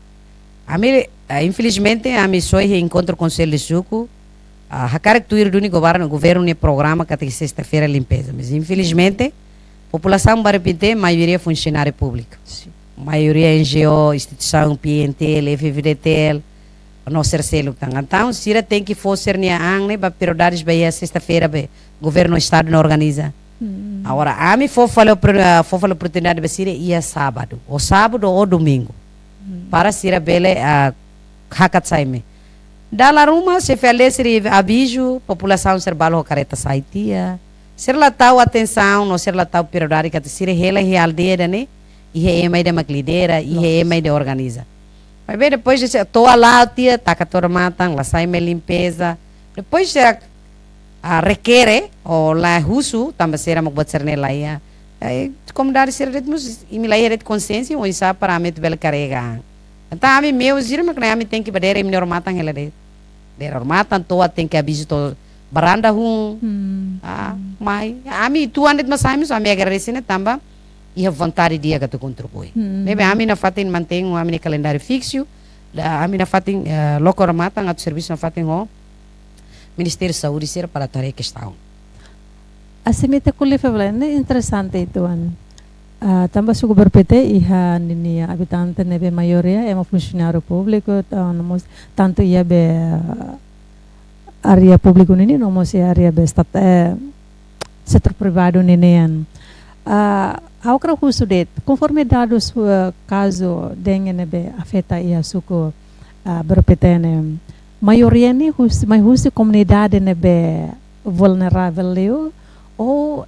Ami, eh, infelizmente, ami só iha enkontru konsellu suku, ah, hakarak tuir duni governu, governu nia programa katak sesta-feira limpeza. Mas infelizmente, populasaun Bairru Pité maioria funsionáriu públiku. Sin. Maioria NGO, instituisaun PNTL, FVDTL, no sira seluk tan. Entaun, sira tenke fó sira-nia an ne'e ba prioridades ba iha sesta-feira be governu Estadu ne'e organiza. Hmm. Agora, ami fó fali opor-, ah, fó fali oportunidade ba sira iha sábadu, ou sábadu ou domingu. Hmm. Para sira bele, ah, hakat sai mai. Dala ruma, xefe aldeia sira avizu, populasaun sira balu ho kareta sai tiha. Sira la tau atensaun, no sira la tau prioridade katak sira hela iha aldeia ida-ne'e iha ema ida mak lidera, iha ema ida organiza. Maibé depois de se to'o la'o tiha, taka to'o matan, la sai mai limpeza. Depois sira, ah, rekere, ou la husu, tanba sira mak buat sira-ne'e la iha. Ai, komunidade sira de'it mós, imi la iha de'it konsiénsia, oinsá para ami atu bele karrega. Entaun ami meiu sira mak ne'e ami tenke bá dere imi-nia loro-matan hela de'it. Dere loro-matan to'o tenke avizu to'o baranda hun. Hmm. Ah, mai. Ami tuan de'it mós ami, ami agradese ne'e tanba iha vontade di'ak atu kontribui. Hmm. Ne'ebé ami nafatin mantein ami-nia kalendáriu fiksu, da ami nafatin, eh, loke loro-matan atu servisu nafatin ho Ministériu Saúde sira para atu haree kestaun. Hanesan ita ko'alia fali, ne'e interesante uitoan. Ah, tanba suku Baru Pete iha ninia abitante ne'ebé maioria ema funsionáriu públiku, ah, no mós tantu iha be, ah, área públiku ninian, no mós iha área be estat-, eh, setór privadu ninian. Ah, ha'u hakarak husu de'it, konforme dadus, eh, kazu dengue ne'ebé afeta iha suku, ah, Baru Pete ne'e, maioria ne'e hus-, mai husi komunidade ne'ebé vulneravel liu, ou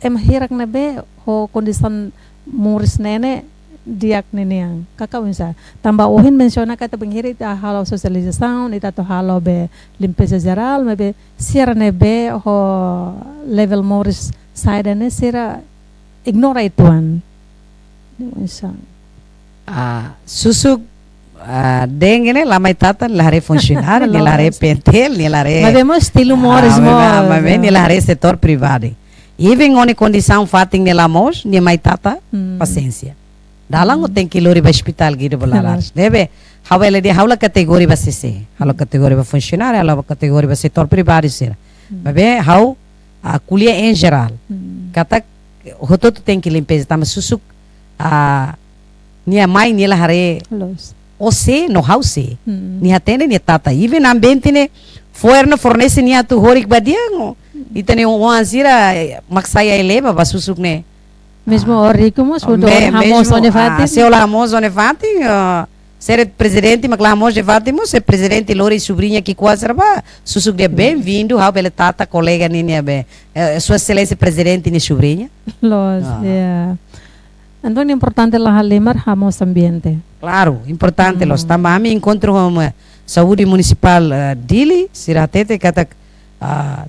ema hirak ne'ebé ho kondisaun moris ne'e ne'e di'ak ninian. Kaka oinsá. Tanba ohin mensiona katak bainhira ita halo sosializasaun, ita atu halo be limpeza jerál, maibé sira ne'ebé ho level moris saida ne'e sira ignora uitoan. Ne'e oinsá. Ah, susuk, ah, dengue ne'e la mai tata, nia la haree funsionáriu, nia la haree Loos. P N T L, nia la haree. Maibé mós estilu moris Ah, mós, maibé, maibé, ah. nia la haree setór privadu. Even ho nia kondisaun fatin ne'e la moos, nia mai tata, Hmm. pasiénsia. Dalan Hmm. ó tenke lori ba ospitál Guido Valadares. Loos. Ne'ebé, ha'u bele dehan, ha'u la kategoria ba C C, ha'u la kategoria ba funsionáriu, ha'u la kategoria ba setór privadu sira. Hmm. Maibé, ha'u, ah, ko'alia em geral. Hmm. Katak, hotu-hotu tenke limpeza, tanba susuk, ah, nia mai, nia la haree Loos. ó sé, no ha'u sé. Hmm. Nia hatene, nia tata. Even ambiente ne'e, fo'er ne'e fornese nia atu horik ba di'ak, no. Ita-nia oan sira, eh, mak sai ai leba ba susuk ne'e. Mezmu Ah. ó riku mós, Ah, udah me-, hamoos mezmu, ó-nia ah, fatin. se ó la hamoos ó-nia fatin, ah, se prezidente mak la hamoos ó-nia fatin mós, se prezidente lori sobriña ki'ikoan sira ba, susuk dehan Hmm. bem-vindo, ha'u bele tata kolega ninia be, eh, Sua Exelénsia Prezidente nia sobriña. Loos, Ah. ya. Entaun, importante la halimar, hamoos ambiente. Klaru, importante, Hmm. loos. Tanba ami enkontru ho, eh, Saúde Munisipál, eh, Dili, sira hatete katak, ah,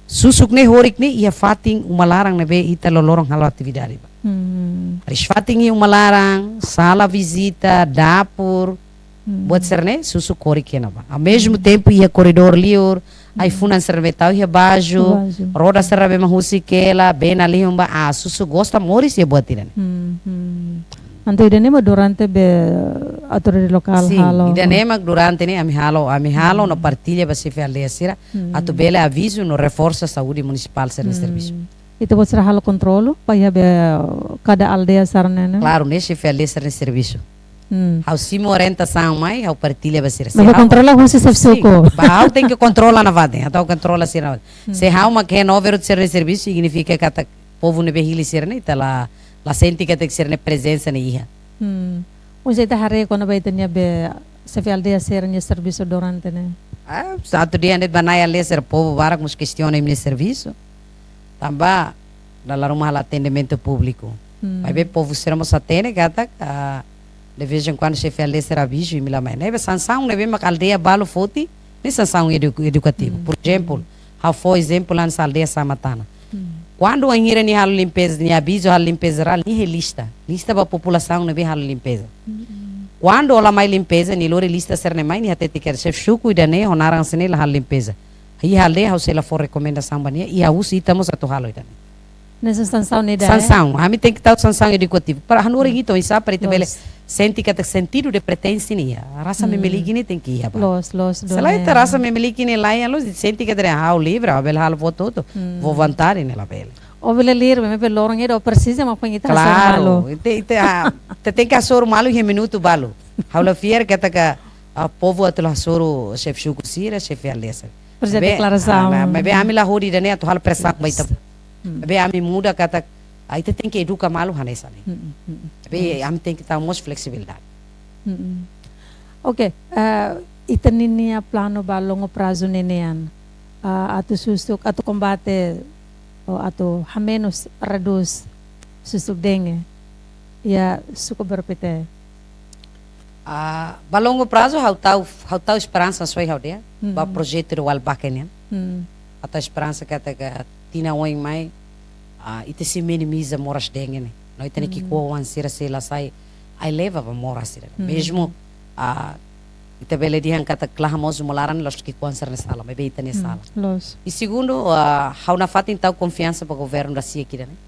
susuk ne'e horik ne'e iha fatin uma laran ne'ebé ita loroloron halo atividade ba. Hmm. Maibé fatin iha uma laran, sala vizita, dapur, Hmm. buat sira-ne'e, susuk horik iha ne'ebá. Ao mesmo Hmm. tempo, iha koridór liur, Hmm. ai-funan sira ne'ebé tau iha baju, Baju. roda sira ne'ebé mak husik hela, bena lihun ba, ah, susuk gosta moris iha buat ida-ne'e. Hmm, hmm. Entaun ida-ne'e mak durante be autoridade lokál Sin, halo. ida-ne'e mak durante ne'e ami halo, ami halo Hmm. no partilla ba xefe aldeia sira, Hmm. atu bele avizu no reforsa saúde munisipál sira-nia Hmm. servisu. Ita-boot sira halo kontrolu, ba iha be kada aldeia sira-ne'e, ne'e? Klaru, ne'e xefe aldeia sira-nia servisu. Hmm. Ha'u simu orientasaun mai, ha'u partilla ba sira. Maibé Se ha'u kontrola husi xefe Sin, suku. ba ha'u tenke kontrola nafatin, atu kontrola sira. Hmm. Se ha'u mak henover sira-nia servisu, signifika katak povu ne'ebé hili sira-ne'e, ita la, la sente katak sira-nia prezensa ne'e iha. Hmm. Oinsá ita haree kona-ba ita-nia be xefe aldeia sira-nia servisu durante ne'e? Ah, atu dehan de'it ba nai aldeia sira, povu barak mós kestiona imi-nia servisu. Tanba dala ruma halo atendimentu públiku. Hmm. Maibé povu sira mós hatene katak, ah, de vez em quando xefe aldeia sira avizu imi la mai. Ne'ebé sansaun ne'ebé mak aldeia balu foti, ne'e sansaun edu-, edukativu. Hmm. Por ezemplu, ha'u fó ezemplu hanesan aldeia Samatana. Hmm. Kuandu bainhira nia halo limpeza, nia avizu halo limpeza jerál, nia iha lista. Lista ba populasaun ne'ebé halo limpeza. Hmm. Kuandu ó la mai limpeza, nia lori lista sira-ne'e mai, nia hatete katak xefe suku ida-ne'e, ho naran sira-ne'e la halo limpeza. Iha aldeia ha'u sei la fó rekomendasaun ba nia, i ha'u husu ita mós atu halo ida-ne'e. Ne'e sansaun ida-ne'e? Sansaun, ami tenke tau sansaun edukativu. Para hanorin Hmm. ita oinsá para ita bele Loos. sente katak sentidu de pertense ne'e iha. Rasa Hmm. memiliki ne'e tenke iha ba. Loos, loos, Se lae ita rasa memiliki ne'e laiha, loos, sente katak ha'u livre, ha'u bele halo buat hotu-hotu. Hmm. Fó vontade ne'e labele. Ó bele livre, maibé loron ida ó presiza mak foin ita hasoru malu. Klaru, ita, ita, ah, ita tenke hasoru malu iha minutu balu. Ha'u la fiar katak, ah, povu atu la hasoru xefe suku sira, xefe aldeia sira. Presiza Maibé, deklarasaun. ah, ma-, maibé ami la hodi ida-ne'e atu halo presaun ba ita. Hmm. Maibé ami muda katak, ah, ita tenke eduka malu hanesan ne'e. Hmm, hmm, hmm. Maibé Yes. ami tenke tau mós fleksibilidade. Hmm. Oke, eh, ita ninia planu ba longu prazu ninian, ah, atu susuk, atu kombate, ou atu hamenus, redús susuk dengue iha suku Baru Pete? Ah, ba longu prazu, ha'u tau, ha'u tau esperansa, soe ha'u dehan, Hmm. ba projetu de Walbake nian. Hmm. Ha'u tau esperansa katak tinan oin mai, ah, ita sei minimiza moras dengue ne'e. No ita-nia Hmm. ki'ikoan sira sei la sai ai-leba ba moras sira. Hmm. Mezmu, ah, ita bele dehan katak la hamoos uma laran, la'ós ki'ikoan sira-nia sala, maibé ita-nia Hmm. sala. Loos. I segundu, ah, ha'u nafatin tau konfiansa ba governu rasik ida-ne'e.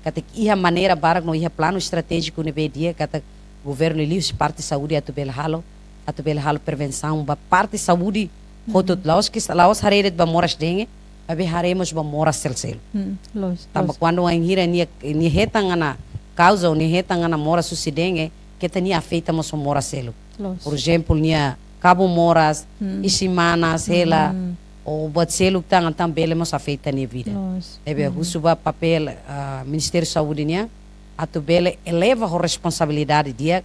Katak iha maneira barak no iha planu estratéjiku ne'ebé di'ak katak governu liuhusi parte saúde atu bele halo, atu bele halo prevensaun ba parte saúde Hmm. hotu, la'ós ke, la'ós haree de'it ba moras dengue, Maibé haree mós ba moras seluk-seluk. Hmm, loos, tanba loos. Kuandu wainhira nia, nia hetan ona kauza, nia hetan ona moras husi dengue, keta nia afeta mós ho moras seluk. Loos. Por ezemplu, nia kabun moras, hmm, isin-manas, hela, hmm, ou buat seluk tan, entaun bele mós afeta nia vida. Loos. Ne'ebé, hmm, husu ba papél, ah, Ministériu Saúde nian, atu bele eleva ho responsabilidade di'ak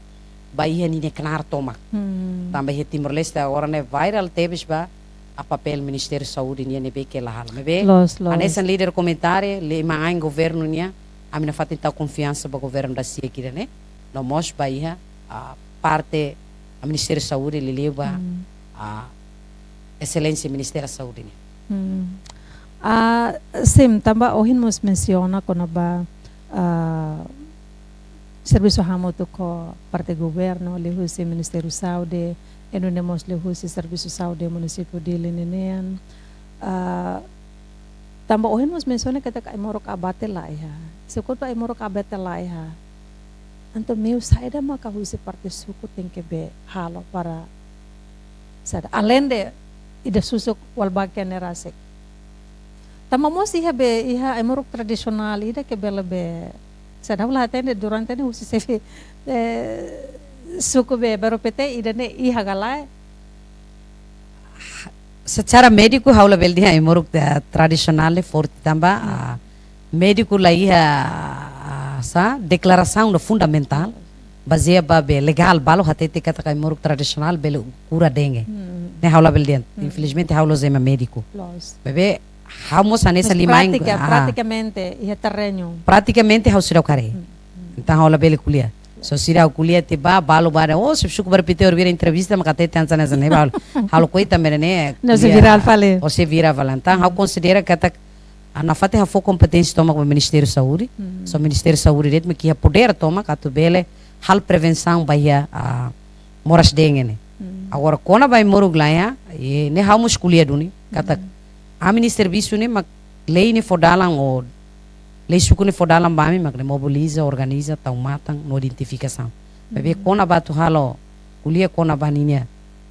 ba iha ninia knaar tomak. Hmm. Tanba iha Timor-Leste agora ne'e viral tebes ba papél Ministériu Saúde nian ne'ebé ke la halo. Maibé, loos, loos, hanesan líder komunitária, liman-ain governu nian, ami nafatin tau konfiansa ba governu da sia kira ne'e, no mós ba iha, ah, parte, ah, Ministériu Saúde, liuliu ba, hmm, ah, Exelénsia Ministériu Saúde nian. Hmm. Ah, sin, tanba ohin mós mensiona kona-ba, ah, servisu hamutuk ho parte governu, liuhusi Ministériu Saúde, e nune'e mós liuhusi Servisu Saúde Munisípiu Dili ninian. Ah, tanba ohin mós mensiona katak ai-moruk abate la iha. Se kuandu ai-moruk abate la iha, entaun meiu saida maka husi parte suku tenke be halo para saida, aleinde ida susuk wal bakian ne'e rasik. Tanba mós iha be, iha ai-moruk tradisionál ida ke bele be, saida, ha'u la hatene durante ne'e husi xefe, eh, suku be, baru P T ida-ne'e iha ka lae. Secara médiku ha'u labele dehan ai-moruk, eh, tradisionál ne'e forte tanba, hmm, ah, médiku la iha, ah, sá, deklarasaun ne'ebé fundamentál, bazeia ba be legál, balu hatete katak ai-moruk tradisionál bele kura dengue. Hmm. Ne'e ha'u labele dehan. Hmm. Infelizmente ha'u la'ós ema médiku. Loos. Maibé, ha'u mós hanesan, mas liman-ain, prátika, ah, pratikamente, iha terreñu. Pratikamente ha'u seidauk haree. Hmm. Entaun ha'u labele ko'alia. Só sira ha'u ko'alia tiha ba, balu ba, oh, se suku baru P T horibainhira entrevista, mak hatete hanesan ne'e, balu. Ha'u ko'alia tanba ne'e, ne'e, ne'e sei ko'alia virál fali. Ou sei virál fali. Entaun ha'u, hmm, konsidera katak, ah, nafatin ha'u fó kompeténsia tomak ba Ministériu Saúde. Hmm. Só Ministériu Saúde de'it mak iha podér tomak atu bele halo prevensaun ba iha, ah, moras dengue ne'e. Hmm. Agora, kona-ba ai-moruk la iha, e ne'e ha'u mós ko'alia duni, katak, hmm, ami-nia servisu ne'e mak lei ne'e fó dalan ou lei suku ne'e fó dalan ba ami mak ne'e mobiliza, organiza, tau matan, no identifikasaun. Maibé, hmm, kona-ba atu halo, ko'alia kona-ba ninia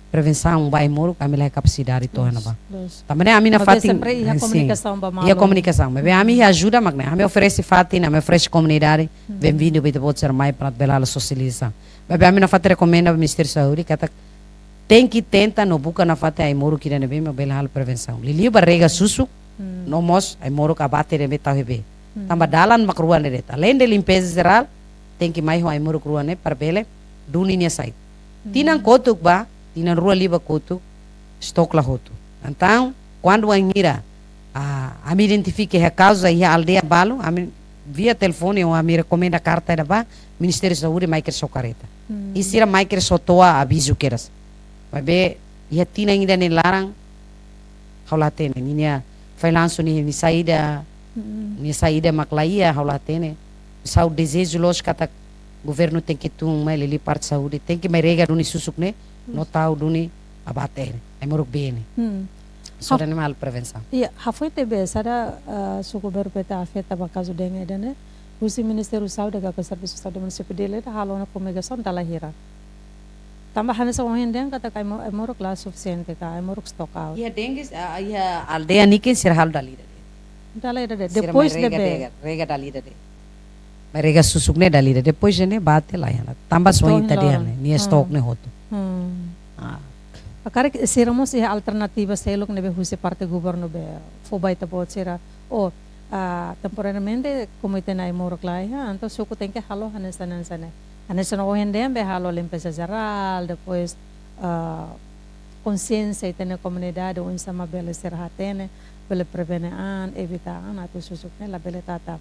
prevensaun ba ai-moruk, ami la iha kapasidade to'o, loos, iha ne'ebá. Loos. Tanba ne'e ami, maibé, nafatin, sempre iha, eh, sin, komunikasaun ba malu. Iha komunikasaun. Maibé, ami, hmm, ajuda mak ne'e, ami oferese fatin, ami oferese komunidade, hmm, bem-vindo ba ita-boot sira mai para bele halo sosializasaun. Maibé, ami nafatin rekomenda ba Ministériu Saúde katak tenke tenta no buka nafatin ai-moruk ida ne'ebé mak bele halo prevensaun. Liuliu ba rega susuk, hmm, no mós ai-moruk abate ne'ebé tau iha bee. Hmm. Tanba dalan mak rua ne'e de'it. Aleinde limpeza jerál, tenke mai ho ai-moruk rua ne'e para bele duni nia saida. Hmm. Tinan kotuk ba, tinan rua liubá kotuk, stok la hotu. Entaun, kuandu wainhira, ah, ami identifika iha kauza iha aldeia balu, ami via telefone ou ami rekomenda karta ida ba Ministériu Saúde mai kedas ho kareta. Hmm. I sira mai kedas ho to'o avizu kedas. Maibé, iha tinan ida-ne'e laran, ha'u la hatene ninia failansu ne'e, nia saida, hmm, nia saida mak la iha, ha'u la hatene. Só dezeju loos katak governu tenke tun mai, liuliu parte saúde, tenke mai rega duni susuk ne'e, hmm, no tau duni abate ne'e, ai-moruk bee ne'e. Hmm. Só, ha'u, duni mai halo prevensaun. Iya, ha'u foin hatene be saida, ah, suku baru P T afeta ba kazu dengue ida-ne'e. Husi Ministériu Saúde ka, ka Servisu Saúde Munisípiu Dili ida halo ona fumigasaun dala hira? Tanba hanesan ohin dehan katak ai-mo-, ai-moruk la sufisiente ka, ai-moruk stok aat. Iha dengue, ah, iha aldeia niken sira halo dala ida de'it. Dala ida de'it. Sira mai depois rega, ne'ebé, rega, rega dala ida de'it. Mai rega susuk ne'e dala ida. Depois ne'e bate la iha ona. Tanba só, to'o ohin ita dehan loron ne'e, nia, hmm, stok ne'e hotu. Hmm. Ah. Karik sira mós iha alternativa seluk ne'ebé husi parte governu be fó ba ita-boot sira. Oh, ah, temporariamente, komu ita-nia ai-moruk la iha, entaun suku tenke halo hanesan, hanesan ne'e. Hanesan ohin dehan be halo limpeza jerál, depois, ah, konsiénsia ita-nia komunidade, oinsá mak bele sira hatene, bele prevene an, evita an, atu susuk ne'e labele tata.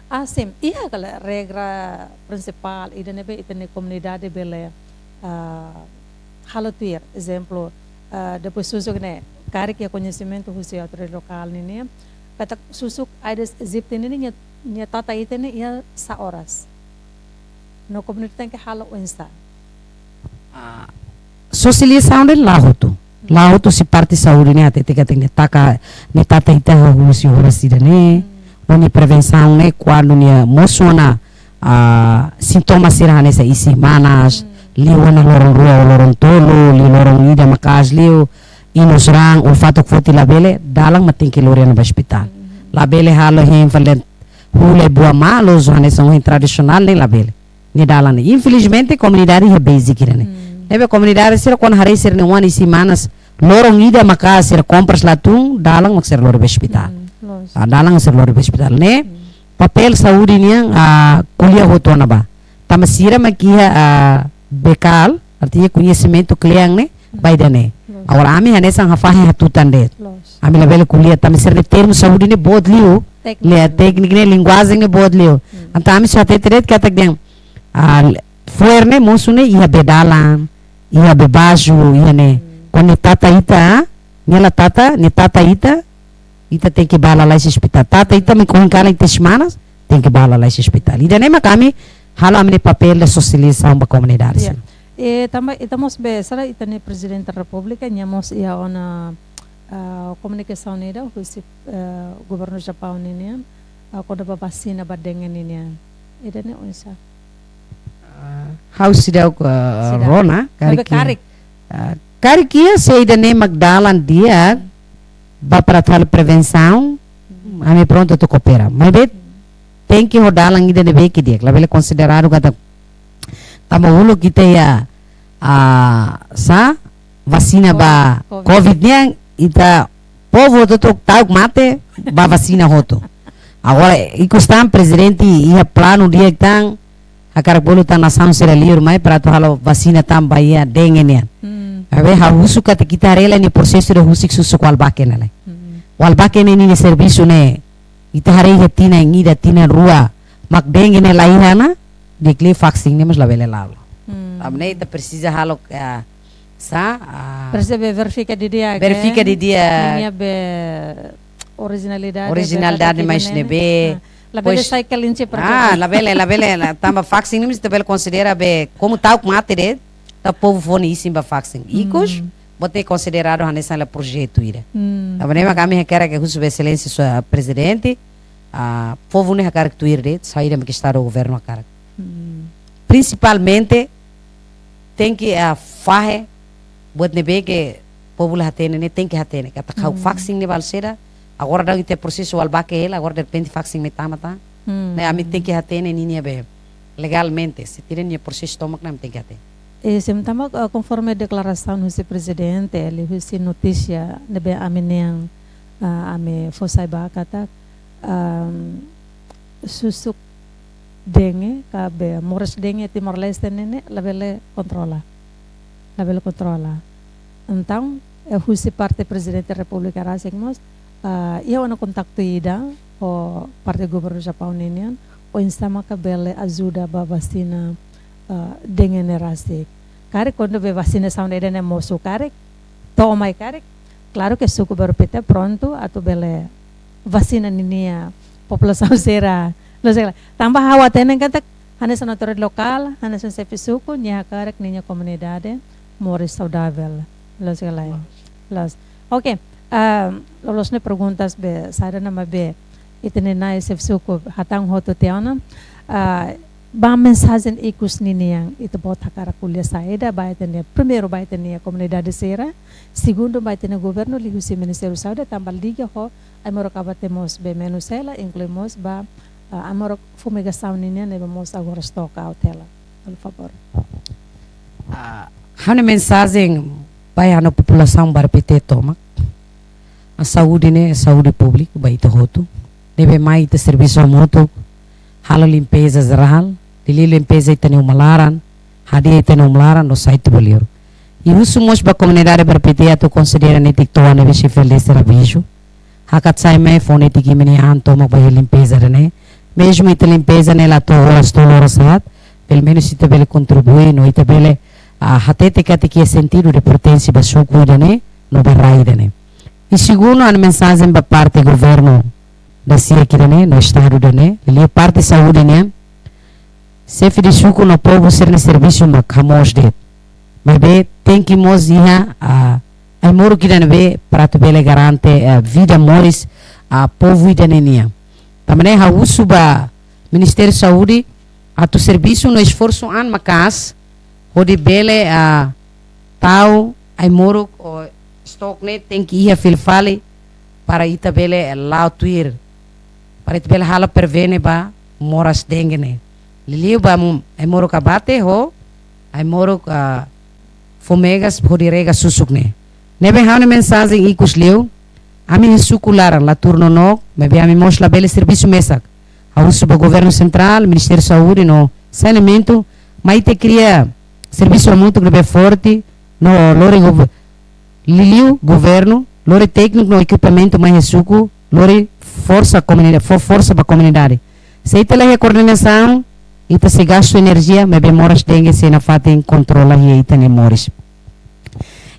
Ah, sin, iha ka lae regra prinsipál ida ne'ebé ita-nia komunidade bele, ah, halo tuir, ezemplu, ah, depois susuk ne'e, karik iha koñesimentu husi autoridade lokál ninian, katak susuk Aedes aegypti ninian, nia, nia tata ita ne'e iha sá oras. No komunidade tenke halo oinsá? Ah, sosializasaun ne'e la hotu. La hotu husi parte saúde ne'e hatete katak nia taka, nia tata ita husi oras ida-ne'e. Hmm. No nia prevensaun ne'e kuandu nia mosu ona, ah, sintoma sira hanesan isin-manas, hmm, liu ona loron rua ou loron tolu, liu loron ida maka'as liu, inan sira, ulun-fatuk foti labele, dalan mak tenke lori ona ba ospitál. Labele halo hein falen hule bua malu, hanesan ohin tradisionál ne'e labele. Ne'e dalan ne'e. Infelizmente, komunidade iha basic ida-ne'e. Ne'ebé komunidade sira kuandu haree sira-nia oan isin-manas loron ida maka sira kompras la tun, dalan mak sira lori ba ospitál. Ah, dalan sira lori ba ospitál. Ne'e papél saúde nian, ah, ko'alia hotu ona ba. Tanba sira mak iha, ah, bekal, artinya koñesimentu kle'an ne'e, ba ida-ne'e. Agora ami hanesan hafahe hatutan de'it. Ami labele ko'alia tanba sira-nia termu saúde ne'e boot liu. Tékniku. Ne'e tékniku ne'e, linguajen ne'e boot liu. Entaun ami só hatete de'it katak dehan, ah, fo'er ne'e mosu ne'e iha bee dalan, iha bee baju, iha ne'e. Kuandu tata ita, nia la tata, nia tata ita, ita tenke bá lalais ospitál. Tata ita mak ohin kalan iha semanas, tenke bá lalais ospitál. Ida-ne'e mak ami halo ami-nia papél de sosializasaun ba komunidade. Ya. Sira. E tanba ita mós be, sala ita-nia Prezidente Repúblika, nia mós iha ona, ah, komunikasaun ida husi, eh, governu Japaun ninian, ah, kona-ba vasina ba dengue ninian. Ida-ne'e oinsá? Ah, ha'u seidauk, ah, seidauk rona, karik. Karik. Ah, karik iha, se ida-ne'e mak dalan di'ak ba para atu halo prevensaun, ami prontu atu koopera. Maibé tenke ho dalan ida ne'ebé ke di'ak. Labele konsideradu katak tanba uluk ita iha, ah, sá, vasina ba COVID. COVID nian, ita povu hotu-hotu ta'uk mate ba vasina hotu. Agora, ikus tan Prezidente iha planu di'ak tan, hakarak bolu tan nasaun sira liur mai para atu halo vasina tan ba iha dengue nian. Maibé ha'u husu katak ita haree lai nia prosesu ida husik susuk Walbake ne'e lai. Walbake ne'e ninia servisu ne'e, ita haree iha tinan ida, tinan rua, mak dengue ne'e la iha ona, di'ak liu vaksin ne'e mós labele lalo. Tanba ne'e ita presiza halo, ah, sá, ah, presiza be verifika didi'ak, verifika didi'ak. Ninia be orijinalidade, orijinalidade be mais ne'ebé. Ah, labele sai kelinci para ah, labele, labele, la, tanba vaksin ne'e mós ita bele konsidera be komu ta'uk mate de'it, entaun povu fó nia isin ba vaksin. Ikus, boot konsideradu hanesan la projetu ida. Tanba ne'e mak ami hakarak husu ba Exelénsia Sua Prezidente, ah, povu ne'e hakarak tuir de'it, saida mak Estadu governu hakarak. Prinsipalmente, tenke, ah, fahe buat ne'ebé ke povu la hatene ne'e tenke hatene. Katak ha'u vaksin ne'e balu saida, agora daudaun ita prosesu Walbake hela, agora derrepente vaksin ne'e tama tan. Ne'e ami tenke hatene ninia be legalmente, se ita-nia prosesu tomak ne'e ami tenke hatene. E, se mak, eh, konforme deklarasaun husi Prezidente, liuhusi notísia ne'ebé ami-nian, ah, ami fó sai ba katak, ah, susuk dengue, ka be moris dengue Timor-Leste ne'e ne'e labele kontrola. Labele kontrola. Entaun, eh, husi parte Prezidente Repúblika rasik mós, ah, iha ona kontaktu ida ho parte governu Japaun ninian, oinsá maka bele ajuda ba vasina, ah, dengue ne'e rasik. Karik kuandu be vasinasaun ida-ne'e mosu karik, to'o mai karik, klaru ke suku Bairru Pite prontu atu bele vasina ninia populasaun sira. Loos ka lae? Tanba ha'u hatene katak hanesan autoridade lokál, hanesan xefe suku, nia hakarak ninia komunidade moris saudavel. Loos ka lae? Loos. Oke, ah, loloos ne'e perguntas be, saida ne'ebé ita-nia na'i xefe suku hatán hotu tiha ona. Ah, ba mensajen ikus ninian, ita-boot hakarak ko'alia saida ba ita-nia, primeiru ba ita-nia komunidade sira, segundu ba ita-nia governu liuhusi Ministériu Saúde, tanba liga ho ai-moruk abate mós be menus hela, inklui mós ba, ah, ai-moruk fumigasaun ninian ne'ebé mós agora stock out hela. Por favór. Ah, ha'u-nia mensajen ba iha ha'u-nia populasaun Bairru Pite tomak. Ah, saúde ne'e, saúde públiku, ba ita hotu. Ne'ebé mai ita servisu hamutuk, halo limpeza jerál, liuliu limpeza ita-nia uma laran, hadi'a ita-nia uma laran, no sai tuba liur. I husu mós ba komunidade Bairru Pite atu konsidera netik to'o ne'ebé xefe aldeia sira biju. Hakat sai mai fó netik imi-nia an tomak ba iha limpeza ida-ne'e. Mezmu ita limpeza ne'e la to'o oras tolu, oras haat, pelumenus ita bele kontribui no ita bele, ah, hatete katak iha sentidu de pertense ba suku ida-ne'e no ba rai ida-ne'e. I segundu, ha'u-nia mensajen ba parte governu da sia ida-ne'e, no Estadu ida-ne'e, liuliu parte saúde nian, xefe de suku no povu sira-nia servisu mak hamoos de'it. Maibé tenke mós iha, ah, ai-moruk ida ne'ebé para atu bele garante, ah, vida moris, ah, povu ida-ne'e nian. Tanba ne'e ha'u husu ba Ministériu Saúde atu servisu no esforsu an maka'as hodi bele, ah, tau ai-moruk ou Stok ne'e tenke iha fila fali para ita bele la'o tuir, para ita bele halo prevene ba moras dengue ne'e. Liuliu ba ai-moruk abate ho ai-moruk, ah, fó megas hodi rega susuk ne'e. Ne'ebé ha'u-nia mensajen ikus liu, ami iha suku laran la tuur nonook, maibé ami mós labele servisu mesak. Ha'u husu ba governu sentrál, Ministériu Saúde no saneamentu, mai ita kria servisu hamutuk ne'ebé forte, no lori gov-, liuliu governu, lori tékniku no ekipamentu mai iha suku, lori forsa komunida-, fó forsa ba komunidade. Se ita la iha koordenasaun, ita sei gastu enerjia, maibé moras dengue sei nafatin kontrola iha ita-nia moris.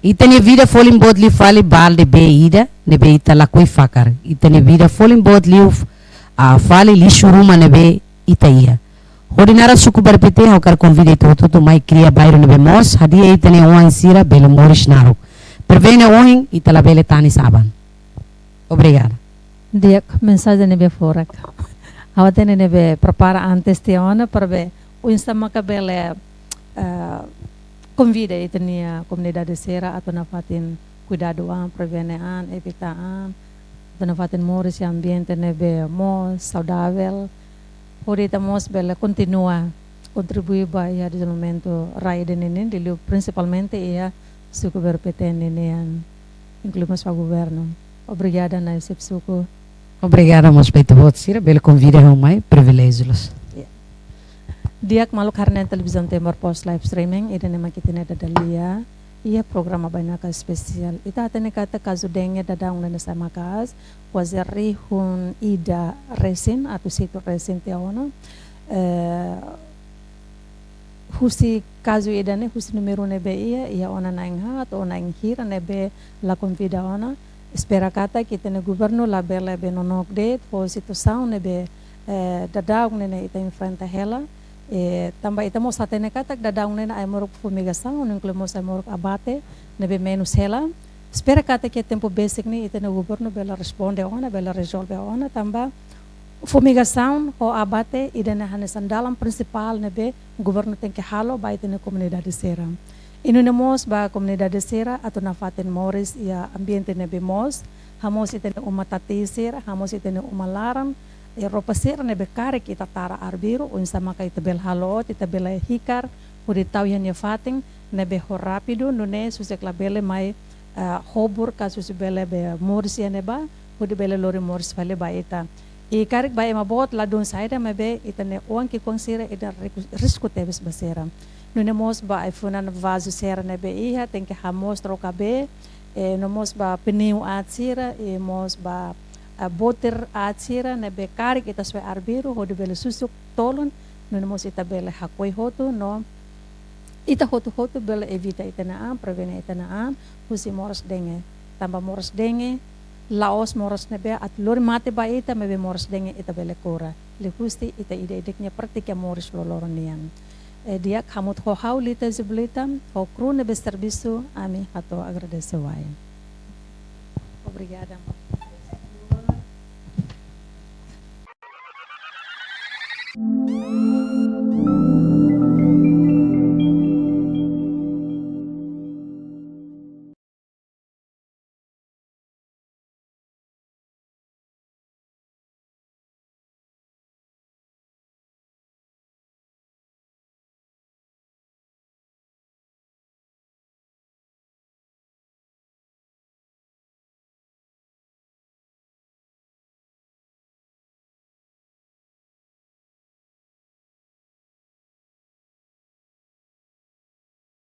Ita-nia vida folin boot liu fali balde bee ida, ne'ebé ita lakohi fakar. Ita-nia vida folin boot liu, ah, fali lixu ruma ne'ebé ita iha. Hodi naran suku Bairru Petén, ha'u hakarak konvida ita hotu-hotu mai kria bairru ne'ebé moos, hadi'a ita-nia oan sira bele moris naruk. Prevene ohin, ita labele tanis aban. Obrigada. Di'ak, mensajen ne'ebé furak. Ha'u hatene ne'ebé prepara antes tiha ona, para be oinsá maka bele, eh, konvida ita-nia komunidade sira atu nafatin kuidadu an, prevene an, evita an, atu nafatin moris iha ambiente ne'ebé moos, saudavel, hodi ita mós bele kontinua kontribui ba iha dezenvolvimentu rai ida ninin, liuliu prinsipalmente iha suku Bairru Petén ninian, inklui mós ba governu. Obrigada, nai xefe suku. Obrigada mós ba ita-boot sira, bele konvida ha'u mai, priviléjiu loos. Ya. Di'ak, maluk haree-na'in Televizaun Timor Post live streaming, ida-ne'e mak ita-nia dada lia iha programa Bainaka Espesiál. Ita hatene katak kazu dengue daudaun ne'e sai maka'as, kuaze rihun ida resin, atus hitu resin tiha ona. Eh, husi kazu ida-ne'e, husi númeru ne'ebé iha, iha ona na'in haat, ona na'in hira ne'ebé la konvida ona. Espera katak ita-nia governu labele be nonook de'it ho situasaun ne'ebé, eh, daudaun ne'e ita enfrenta hela. Eh, tanba ita mós hatene katak daudaun ne'e ai-moruk fumigasaun, inklui mós ai-moruk abate ne'ebé menus hela. Espera katak iha tempu besik ne'e ita-nia governu bele responde ona, bele rezolve ona, tanba fumigasaun ho abate ida-ne'e hanesan dalan prinsipál ne'ebé governu tenke halo ba ita-nia komunidade sira. I nune'e mós ba komunidade sira atu nafatin moris iha ambiente ne'ebé moos, hamoos ita-nia uma-tati sira, hamoos ita-nia uma laran, i roupa sira ne'ebé karik ita tara arbiru, oinsá maka ita bele halo, ita bele hikar, hodi tau iha nia fatin ne'ebé ho rápidu, nune'e susar labele mai, ah, hobur ka susar bele be moris iha ne'ebá, hodi bele lori moris fali ba ita. I karik ba ema boot ladún saida, maibé ita-nia oan ki'ikoan sira ida risku, risku tebes ba sira. Nune'e mós ba ai-funan vazu sira ne'ebé iha, tenke hamoos troka bee, eh, no mós ba pneu aat sira, i mós ba, ah, botir aat sira ne'ebé karik ita soe arbiru, hodi bele susuk tolun, nune'e mós ita bele hakoi hotu, no ita hotu-hotu bele evita ita-nia an, prevene ita-nia an husi moras dengue. Tanba moras dengue la'ós moras ne'ebé atu lori mate ba ita, maibé moras dengue ita bele kura liuhusi ita ida-idak nia prátika moris loroloron nian. Eh, di'ak, hamutuk ho ha'u Lita Ziblita, ho kru ne'ebé servisu, ami hato'o agradese wa'in. Obrigada, maluk